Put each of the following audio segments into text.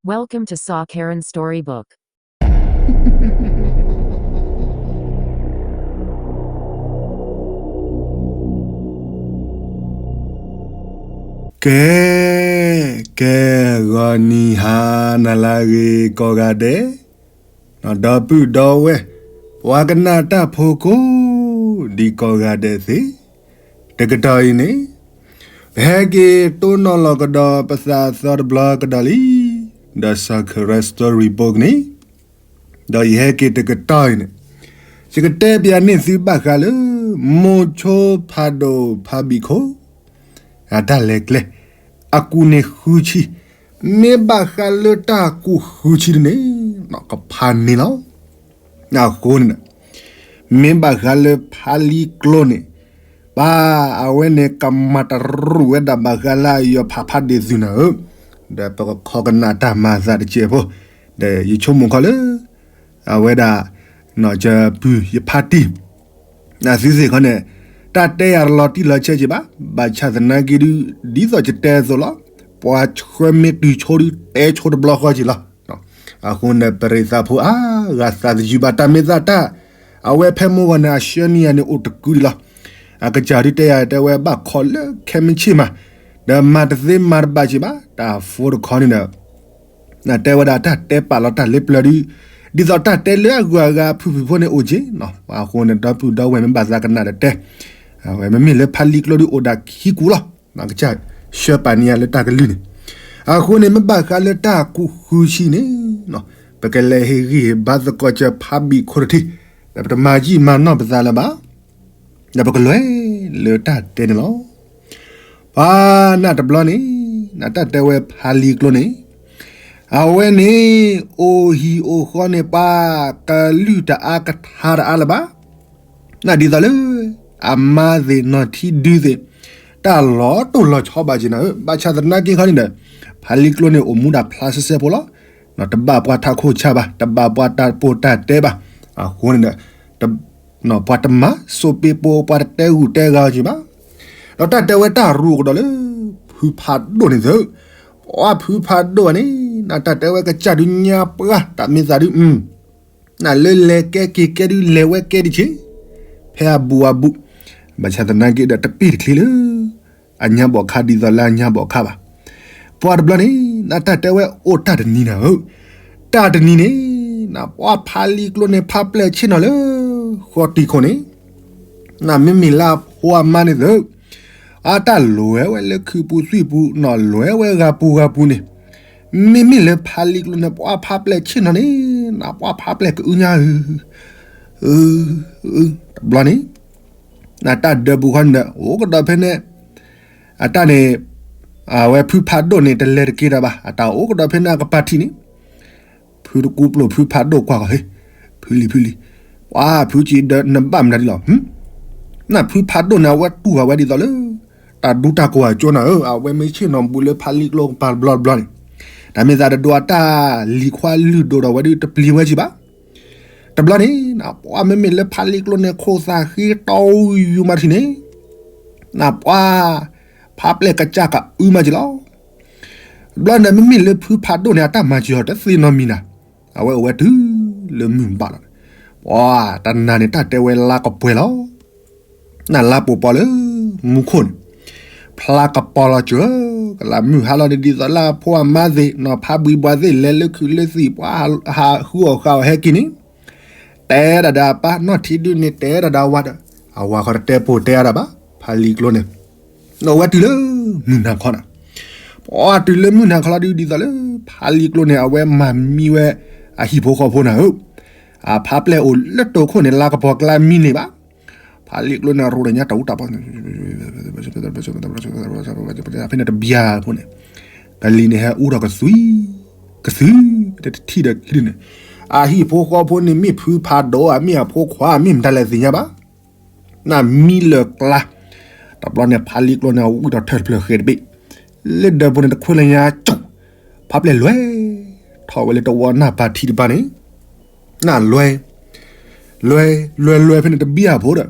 Welcome to Saw Karen Storybook. ကဲ, ကဲ, ဂီၤနံၤဟါနၤလၢအဂ့ၤကိးဂၤဒဲး, ဒီပုၢ်ဒီဝဲၢ်, ပှၤကနၣ်တၢ်ဖိကိး, ဒ်ကိးဂၤဒဲးသ့ၣ်, တကတီၢ်အံၤန့ၣ်, ပဟဲက့ၤတိၢ်နီၣ်လီၤကဒီးပသးအသီတဘျီကဒီးလံ, ဒီး Saw Karen Storybook န့ၣ်, ဒီးယဟဲက့ၤတကတီၢ်အံၤန့ၣ်, ယကတဲပၠးန့ၢ်သုဘၣ်ဃးလၢ မိၤဆိဖးဒိၣ်ဖးဘံၣ်ခိၣ် အတၢ်လဲၤကျဲ, အကူၣ်န့ၣ်ဃုဆံ, မ့ၢ်ဘၣ်ဃးလၢတၢ်ကူၣ်ဃုဆံတန့ၣ်, ကဖးန့ၣ်လီၤ. အဃိန့ၣ်, မ့ၢ်ဘၣ်ဃးလၢဖးလံကျိန့ၣ်, ပၢ်အဝဲန့ၣ်ကမၤတရူးဝဲဒၣ်ဘၣ်ဃးလၢအယီၤဖးဖးဒ့ၣ်သုနၤဧၢ, ဒီးပကခိးကနၣ်တၢ်မၤအသးတစဲးဖိ, ဒီးယဆိကမိၣ်ခီလၢ အဝဲဒၣ် ယပုၢ်ယဖါတံၢ် အသုသ့ၣ်ခီန့ၣ်, တၢ်တဲယၤတလီၤတံၢ်လီၤဆဲးက့ၤဘၣ်, ဘၣ်ဆၣ်သနာ်က့ဒုး ဒ်သိးယတဲအသိးလီၤ, ပှၤဆှၢမ့ၢ်တုၤဆိဒုး တဲဆိတဘျီဃီက့ၤလီၤ. အဃိန့ၣ် ပရံးသးဖိအါဂၤသးသယုၢ်ဘၣ်တၢ်မ့ၢ်သးတၢ်, အဝဲဖဲမိၢ်ဂီၤန့ၣ် အဆှၢန့ၢ်ယၤန့ၣ်အိၣ်တကုဒံးလီၤ. အကစၢ်ဒုးတဲယၤတဲဝဲဘၣ်ခီလၢခဲမုၢ်ဆ့ၣ်မး, ဒီးမၤတသ့မၤတဘၣ်က့ၤဘၣ်, တၢ်ဖိတခီန့ၣ်ဒီး တဲဝဲဒၣ်တၢ်တဲပာ်လီၤတၢ်လၢပျၢၤဒုး, ဒ်သိးတၢ်တဲလၢအဂုၤအဂၤအဖုၣ်ဖုၣ်ဖိန့ၣ်အိၣ်က့ၤ, အဃိန့ၣ် ဒီပုၢ်ဒီဝဲၢ်မ့ၢ်ဘၣ်သးကနၣ်ဒီးတဲ, အဝဲမ့မ့ၢ်လၢဖးလံကျိဒုးအိၣ်ဒၣ်ခံကူလီၤ, ကစၢ်ဆှၢပာ်န့ၢ်ယၤလၢတၢ်ကလုၢ်န့ၣ်, အဃိန့ၣ် မ့ၢ်ဘၣ်ဃးလၢတၢ်ကူၣ်ဃုဆံန့ၣ်, ပကလဲၤဟ့ၣ်ဂံၢ်ဟ့ၣ်ဘါသကိးကၢဖးဘံၣ်ခိၣ်တထံၣ်, ဒီးပတမၤယံာ်မၤနီၢ်ပသးလၢၤဘၣ် ဒီးပကလဲၤလၢတၢ်တဲန့ၣ်လီၤ. ပှၤနၢ်တဘျီန့ၣ်, နတၢ်တဲဝဲဖးလံကျိန့ၣ်, အဝဲန့ၣ် အိၣ်ဟံၣ်အိၣ်ဃီန့ၣ် ပှၤကလုၢ်တအါကထါတအါလၢၤဘၣ်. နဒ်သိးလၢ အမါသ့ၣ်နီၢ်ထံဒုသ့ၣ်, တၢ်လီၤတိၢ်လီၤဆီဘၣ်က့ၤနၤဧၢ, ဘၣ်ဆၣ်သနာ်က့ခီန့ၣ်ဒီး, ဖးလံကျိန့ၣ်အိၣ်မူဒၣ်ဖျါဆှဲဆှဲဖိလီၤ. တဘၣ်ပှၤထးခိၣ်ဆါဘၣ်, တဘၣ်ပှၤတၢ်ပိာ်တၢ်တဲဘၣ်, အဃိန့ၣ်ဒီး ပှၤတမၤစိးပ့ပိ ပှၤတတဲဂုာ်တဲဂၤက့ၤဘၣ်. ဒီးတၢ်တဲဝဲတၢ်ရူးကဒီးလၢ ဖုဖးဒိၣ်န့ၣ်သၢ, ပှၤဖုဖးဒိၣ်န့ၣ်, နတၢ်တဲဝဲကစၢ်ဒုးညါပှၢ်တၢ်မ့ၢ်သးဒုး, နလၢလဲၤကဲက့ၤကဲဒုးလဲၤဝဲကဲဒံးဆ့, ဖဲအဘူးအဘူး, ဘၣ်ဆၣ်သနာ်က့ဒီးတပ့ၢ်တချ့လၢ အညါဘီၣ်ခါဒ်သိးလၢအညါဘီၣ်ခါဘၣ်. ပှၤတဘျီန့ၣ်, နတၢ်တဲဝဲအိၣ်တၢ်တနံၤနၤဧၢ, တၢ်တနံၤန့ၣ်, နပှၤဖးလံကျိန့ၣ် ဖးပျဲၢ်ဆ့ၣ်နီၤလၢ ဃီတံၢ်ခိၣ်န့ၣ်, နမ့မ့ၢ်လၢအဖိအမါန့ၣ်သၢ, အတၢ်လဲၤဝဲလၢခုးပူၤသွံၣ်ပူၤ နလဲၤဝဲဂၤပူၤဂၤပူၤန့ၣ်, မ့မ့ၢ်လၢဖးလံကျိန့ၣ် ပှၤဖးပျဲၢ်ဆ့ၣ်နီၤန့ၣ်, နပှၤဖးပျဲၢ်ကအုညါဧၢ, တဘျီန့ၣ်, နတၢ်ဒၢပူၤခီန့ၣ်ဒီး အိၣ်ကဒီးဖဲန့ၣ်, အတၢ်န့ၣ်, အဝဲဖုဖးဒိၣ်န့ၣ် တလဲၤတက့ၤတၢ်ဘၣ်, အတၢ်အိၣ်ကဒီးဖဲန့ၣ်အကပၤထံးန့ၣ်, ဖုတကူပျိာ်ဖုဖးဒိၣ်ကွၢ်ကီး, ဖုလံၤဖုလံၤ, ပှၤဖုကံဒီးနဘၣ်မနုၤဒ်လီၤ, နဖုဖးဒိၣ်န့ၣ် အဝဲတူၢ်ဘၣ်ဝဲဒ်သိးလၢ တၢ်ဒူတၢ်ကိၢ်အကၠိနၤဧၢ, အဝဲမ့ၢ်ဆ့ၣ်နီၤဘူးလၢဖးလံကျိကပၤတဘျီတဘျီန့ၣ်, တၢ်မ့ၢ်သးတဒိးအတၢ်လံၤခွါလုၢ်ဒိၣ်ဒီးဝဲဒုးတပျံၤဝဲက့ၤဘၣ်. တဘျီန့ၣ်, နပှၤမ့မ့ၢ်လၢဖးလံကျိန့ၣ် ခိၣ်သးဃ့တီယူၤမးထံၣ်န့ၣ်, နပှၤ ဖးပျဲၢ်ကစၢ်ကအုမးက့ၤလီၤ. တဘျီန့ၣ် မ့မ့ၢ်လၢဖုဖးဒိၣ်န့ၣ် အတၢ်မၤစၢၤအီၤတသ့နီတမံၤနၤ, အဝဲအိၣ်ဝဲတုၤလၢမုၢ်ဘၣ်လီၤ. ပှၤတနၤန့ၣ် တၢ်တဲဝဲလါကပှဲၤလီၤ. နလါပှဲၤပီၤလၢမူခိၣ်န့ၣ်, ဖျါကပီၤလီၤစၢၤ, ကလးမုၢ်ဟါလီၤန့ၣ် ဒ်သိးလၢအဖိအမါသ့ၣ် နီၢ်ဖးဘှံးဘှါသ့ၣ် လဲၤလၢခုးလၢသံၣ် ပှၤဟးဃုအီၣ်ဃုအီဟဲက့ၤန့ၣ်, တဲဒၣ်ဒီးအပၢ် နီၢ်ထံဒုန့ၣ် တဲဒၣ်ဒီးအဝၤဒီး, အဝၤဃီတတဲပိာ်တဲအါဒၣ်ဘၣ်, ဖးလံကျိန့ၣ် အိၣ်ဝဲတုၤလၢမုၢ်နၤခီနၤ, ပှၤတုၤလၢမုၢ်နၤခီလီၤဒုး ဒ်သိးလၢ ဖးလံကျိန့ၣ် အဝဲမၤမံဝဲ အဟံၣ်ဖိဃီဖိနၤဧၢ, အဖးပျဲၢ်အိၣ်လၢတိာ်ခိၣ်န့ၣ် လါကပီၤကျါမံန့ၢ်ဘၣ်, ဖးလံကျိန့ၣ် ရိတညါတၢ်အူတၢ်ပီ ဖဲန့ၣ်တဘျီဖိန့ၣ်, ကလံၤန့ၣ်ဟဲအူထီၣ်ကသွံ, ကသွံ, တထံၣ်ဒီးခံန့ၣ်, အဟံၣ်ဖိဃီဖိန့ၣ် မ့ၢ်ဖုဖးဒိၣ်ဧါ မ့ၢ်အဖိခွါ မ့ၢ်မတၤလဲၣ်သ့ၣ်ညါဘၣ်. နမံလၢာ်ကျါ, တဘျီန့ၣ် ဖးလံကျိန့ၣ် အဝံၣ်ထီၣ်ထၢၣ်တဖျၢၣ်ဃဲၤတဘ့ၣ်, လၢဒၢးပူၤန့ၣ် တခွဲးလၢညါကၠူၣ်, ဖးပျဲၢ်လွဲၢ်ထီၣ်ဝဲလၢတဝီနၢ်ပၤထံတပၤန့ၣ်, နလွဲၢ်, လွဲၢ်, လွဲၢ်လွဲၢ်ဖဲန့ၣ်တဘံၣ်အဖိဒီး,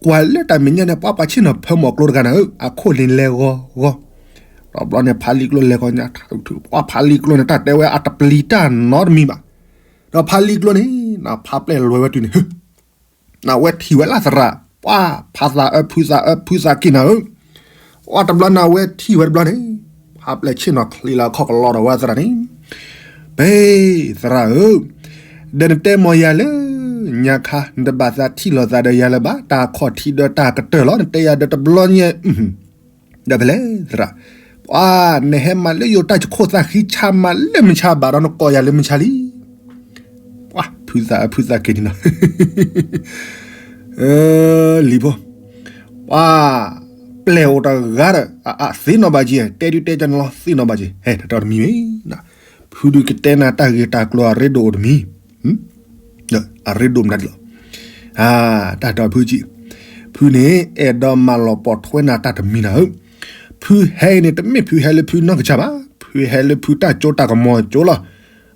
ကွၢ်လၢတၢ်မဲာ်ညါန့ၣ် ပှၤပှၤဆ့ၣ်နီၤဖၢမီၢ်ကျိတဂၤနၤဧၢ, အခိၣ်န့ၣ်လဲၤဂီၤဂီၤ, တဘျီန့ၣ် ဖါလံကျိလဲၤခီညါ, ပှၤဖါလံကျိန့ၣ် တၢ်တဲဝဲအတပျံၤတၢ်နီတမံၤဘၣ်. ဒီးဖါလံကျိန့ၣ် ဖါပျဲၢ်လဲၤဝဲတုၤန့ၣ် နဝဲထံၣ်ဝဲလၢသရၣ်, ပှၤဖါသးအၢဖုသးအၢဖုသးက့ၤနၤဧၢ, အတဘျီနဝဲထံၣ်ဝဲတဘျီန့ၣ် ဖါပျဲၢ်ဆ့ၣ်နီၤချံလီၤခီၣ်ကလီဒီးဝဲသရၣ်န့ၣ်, ပသရၣ်ဧၢ, ဒီးနတဲမီၤယၤလၢညါခါ နတဘၣ်သးထံၣ်လိာ်သးဒီးယၤလၢၤဘၣ်, တၢ်ခီၣ်ထံးဒီးတၢ်ကတၢၢ်လီၤ နတဲယၤဒီးတဘျီညါ ဒီးဖဲလဲၣ်သရၣ်, ပှၤနဟဲမၤလၢယိၤတၢ်ဆံခိၣ်သးဃံဆါမၤလၢမုၢ်ဆါဘၣ်ဒီးနကိးယၤလၢမုၢ်ဆါလံ, ပှၤဖုသးအၢဖုသးက့ၤန့ၣ်နီၤ, လံၤဖိ, ပှၤပျဲၢ်အိၣ်တဂၤဒီး အသ့ၣ်နီၣ်ဘၣ်က့ၤ, တဲဒုတဲကန့ၣ်လီၤ သ့ၣ်နီၣ်ဘၣ်က့ၤ, ဟဲတတီတမံၤဝဲ, ဖုဒုးကတဲနၤတၢ်ဂ့ၢ်တၢ်ကျိၤအရ့ဒိၣ်အိၣ်တမံၤ အရ့ဒိၣ်မတၤဒ်လီၤ, တၢ်တီဖုကံ, ဖုန့ၣ် အဲၣ်ဒိးမၤလီၤပိာ်ထွဲနၤတၢ်တမံၤနၤဧၢ, ဖုဟဲအံၤန့ၣ် တမ့ၢ်ဖုဟဲလၢဖုနီၢ်ကစၢ်ဘၣ်, ဖုဟဲလၢဖုတၢ်စိတၢ်ကမီၤစိလီၤ,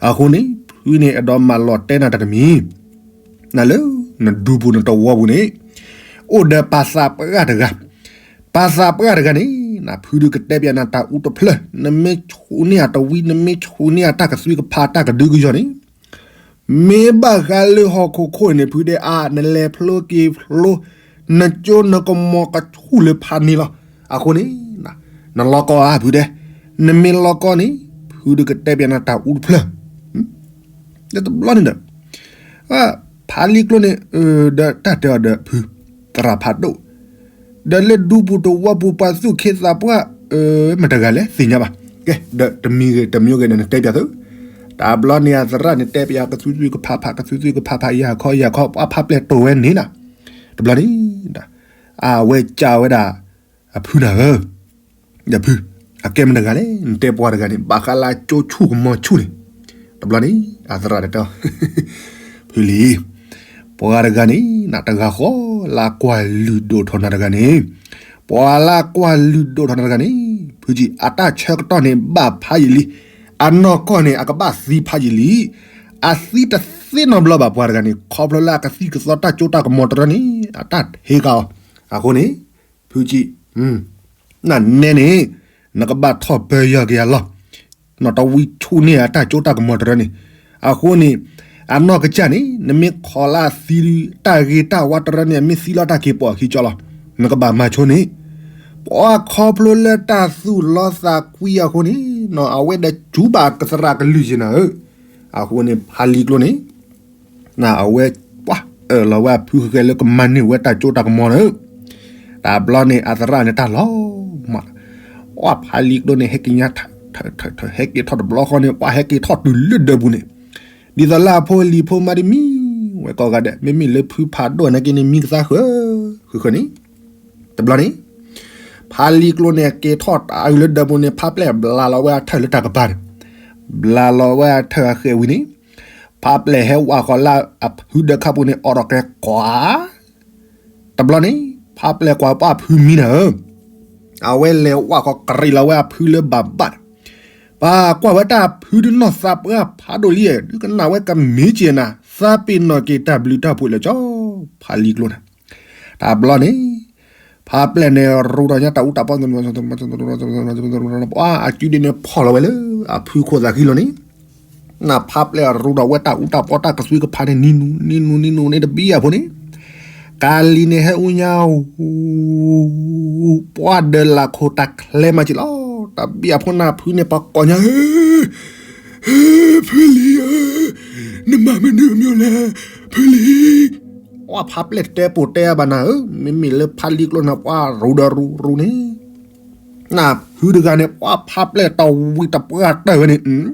အဃိန့ၣ် ဖုန့ၣ်အဲၣ်ဒိးမၤလီၤတဲနၤတၢ်တမံၤ, နလၢ နဒူပူၤနတဝီပူၤန့ၣ် အိၣ်ဒီးပှၤသးပှၢ်တဂၤ, ပှၤသးပှၢ်တဂၤန့ၣ် ဖုဒုးကတဲပျးနၤတၢ်အူတဖျၢၣ်, နမ့ၢ်ဆူၣ်န့ၢ်အတဝံ နမ့ၢ်ဆူၣ်န့ၢ်အတၢ်ကသွံကဖးတၢ်ကဒုကယီၤန့ၣ် မ့ၢ်ဘၣ်ဃးလၢဟီၣ်ခိၣ်ခိၣ်န့ၣ် ဖုဒဲးအါ နလဲၤဖျိက့ၤဖျိ, နကၠိနကမီၤကဆူၣ်လၢဖးန့ၣ်လီၤ. အဃိန့ၣ် နလီၤကီဧါ ဖုဒဲး, နမ့ၢ်လီၤကီန့ၣ် ဖုဒုးကတဲပျးနၤတၢ်အူတဖျၢၣ်, ဒီးတဘျီန့ၣ်ဒီး ဖးလံကျိန့ၣ် ဒီးတၢ်တဲအီၤဒီးဖု, သရၣ်ဖးဒိၣ်, ဒီးလၢဒူပူၤတဝီပူၤပှၤသူၣ်က့သးပှၢ် မတၤတဂၤလဲၣ်သ့ၣ်ညါဘၣ်. ကဲ ဒီးတမံၤဂ့ၤတမံၤဂ့ၤဒီးနတဲပျးသု, တဘျီန့ၣ်အသရၣ်န့ၣ်တဲပျးကသွံသွံကဖးဖး ကသွံသွံကဖးဖး ယၤခီယၤခီ ပှၤဖးပျဲၢ်တိာ်ဝဲန့ၣ်နၤ, တဘျီန့ၣ် အဝဲကးဝဲဒၣ် အဖုနၤဧၢ, ဒီးဖု, အကဲမတၤတဂၤလဲၣ် နတဲပှၤတဂၤန့ၣ် ဘၣ်ဃးလၢကၠိဆူၣ်ကမီၤဆူၣ်န့ၣ်, တဘျီန့ၣ် အသရၣ်တဲ ဖုလံၤ, ပှၤတဂၤန့ၣ် နတဂၤဃီ လၢကွၢ်လုၢ်ဒိၣ်ထီၣ်နၤတဂၤန့ၣ်, ပှၤလၢကွၢ်လုၢ်ဒိၣ်ထီၣ်နၤတဂၤန့ၣ် ဖုကံ အတၢ်ဆၢကတီၢ်န့ၣ် ဘၣ်ဖးယံာ်လံ, အနီၢ်ကီၢ်န့ၣ် အကဘၣ်သံဖးယံာ်လံ, အသံတသ့နီတဘျီဘၣ် ပှၤတဂၤန့ၣ် ခီဖျိလၢအကသံၣ်ကသီတၢ်စိတၢ်ကမီၤတရၢန့ၣ် အတၢ်ဟ့ကၤအီၤ, အဃိန့ၣ် ဖုကံ နနဲန့ၣ် နကဘၣ်ထီၣ်ပၢယီၤက့ၤအလီၢ်, နတဝံဆူၣ်န့ၢ်အတၢ်စိတၢ်ကမီၤတရၢန့ၣ်, အဃိန့ၣ် အနီၢ်ကစၢ်န့ၣ် နမ့ၢ်ခိးလၢအသံ တၢ်ဂ့ၤတၢ်ဝါတရၢန့ၣ် အမ့ၢ်သံလီၤတၢ်က့ၤပိာ်ခံကၠီလီၤ, နကဘၣ်မၤဆိန့ၣ်, ပှၤခီဖျိလၢတၢ်သူၣ်လီသးကွံအဃိန့ၣ် အဝဲဒီးစူၤဘၣ်ကသရၣ်ကလုၢ်က့ၤနၤဧၢ, အဃိန့ၣ် ဖးလံကျိန့ၣ် အဝဲ ပှၤအၢၣ်လီၤဝဲအဖုဃဲလၢကမၤန့ၢ်ဝဲတၢ်စိတၢ်ကမီၤန့ၣ်, တဘျီန့ၣ် အသရၣ်န့ၣ်တၢ်လီၤမး, ပှၤဖးလံကျိန့ၣ် ဟဲက့ၤညါ ဟဲက့ၤထီၣ်တဘျီဃီန့ၣ် ပှၤဟဲက့ၤထီၣ်တုၤလၢဒၢးပူၤန့ၣ်, ဒ်သိးလၢအဖိအလံၤဖိမါဒ်မံဝဲကိးဂၤဒဲး မ့မ့ၢ်လၢဖုဖးဒိၣ်နာ်က့န့ၣ် မံကသါဃၢ ဃုာ်ဃုာ်န့ၣ်, တဘျီန့ၣ် ဖးလံကျိန့ၣ် က့ၤထီၣ်တၢ်အုၣ်လၢဒၢးပူၤန့ၣ် ဖးပျဲၢ်ဘျးလီၤဝဲအထၢၣ်လၢတၢ်ကပၤန့ၣ်, ဘျးလီၤဝဲအထၢၣ်အဃဲၣ်ဝံၤန့ၣ်, ဖးပျဲၢ်ဟဲဝးဃီၤလၢအဖုဒၢးခါပူၤန့ၣ် အိးထီၣ်ကျဲကွၢ်, တဘျီန့ၣ် ဖးပျဲၢ်ကွၢ်ပှၤဖုမံနၤဧၢ, အဝဲလဲၤဝးဃီၤကရံးလီၤဝဲအဖုလၢဘၣ်ဘၣ်န့ၣ်, ပှၤကွၢ်ဝဲတၢ်ဖုဒုးနီၢ်သးပှၢ်ဖးဒိၣ်လံ, ဒုးကနၣ်ဝဲကမ့ၢ်က့ၤနၤ, သးပ့ၤနီၣ်က့ၤတၢ်ဘျုးတၢ်ဖှိၣ်လၢကၠီ ဖးလံကျိန့ၣ်, တဘျီန့ၣ် ဖးပျဲၢ်န့ၣ် ရူးထီၣ်ညါတၢ်အူတၢ်ပီ ပှၤအစုဒုန့ၣ်ဖီၣ်လီၤဝဲလၢ အဖုခိၣ်သးဃံလီၤန့ၣ်, နဖးပျဲၢ်ရူးထီၣ်ဝဲတၢ်အူတၢ်ပီတၢ်ကသွံကဖးန့ၣ် နံၤနူၤ နံၤနူၤ နံၤနူၤန့ၣ်တဘျီအဖိန့ၣ်, ကၤလံၤန့ၣ်ဟဲအူညါ ပှၤဒၢးလၢ်ခိၣ်တၢ်ချဲမးက့ၤလီၤ, တဘျီအဖိနဖုန့ၣ် ပှၤကိးညါဧၢ ဖုလံၤဧၢ, နမၤမနုၤမ့ၢ်လဲၣ်, ဖုလံၤ, ပှၤဖးပျဲၢ်တတဲပိာ်တဲဘၣ်နၤဧၢ, မ့မ့ၢ်လၢဖးလံကျိန့ၣ် ပှၤရူးဒီးရူးရူးန့ၣ်, နဖုတဂၤန့ၣ် ပှၤဖးပျဲၢ်တဝံၤတပှၢ်တၢၢ်ဝဲန့ၣ်,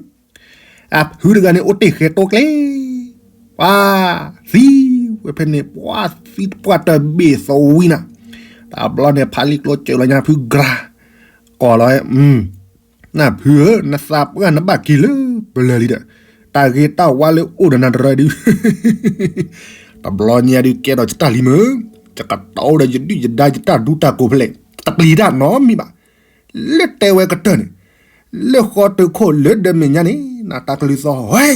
အဖုတဂၤန့ၣ် အိၣ်တ့ၢ်ဃဲၤတိကျဲ ပှၤသံဝဲဖဲန့ၣ် ပှၤသံတပှၢ်တၢၢ်ဘ့ၣ်သဝံနၤ, တဘျီန့ၣ် ဖးလံကျိစၢၤလီၤညါဖုကြၢး, ကိးလီၤဝဲ နဖုဧၢ, နသးပှၢ်နဘၣ်က့ၤလၢပျၢၤလံဒီး, တၢ်ဂ့ၤတၢ်ဝါလၢအိၣ်ဒီးနၤတရၢဒုး, တဘျီညါဒုးကဲထီၣ်ယတၢ်လံမုၢ်, ယကတီဒီးယဒုၣ်ယဒါယတၢ်ဒူတၢ်ကိးဖဲလဲၣ်, တပျံၤတၢ်နီတမံၤဘၣ်, လၢတဲဝဲကတၢၢ်န့ၣ်, လၢဃီတုၤခိၣ်လၢဒၢးမဲာ်ညါန့ၣ် နတၢ်ကလုၢ်သီၣ်ဝဲ,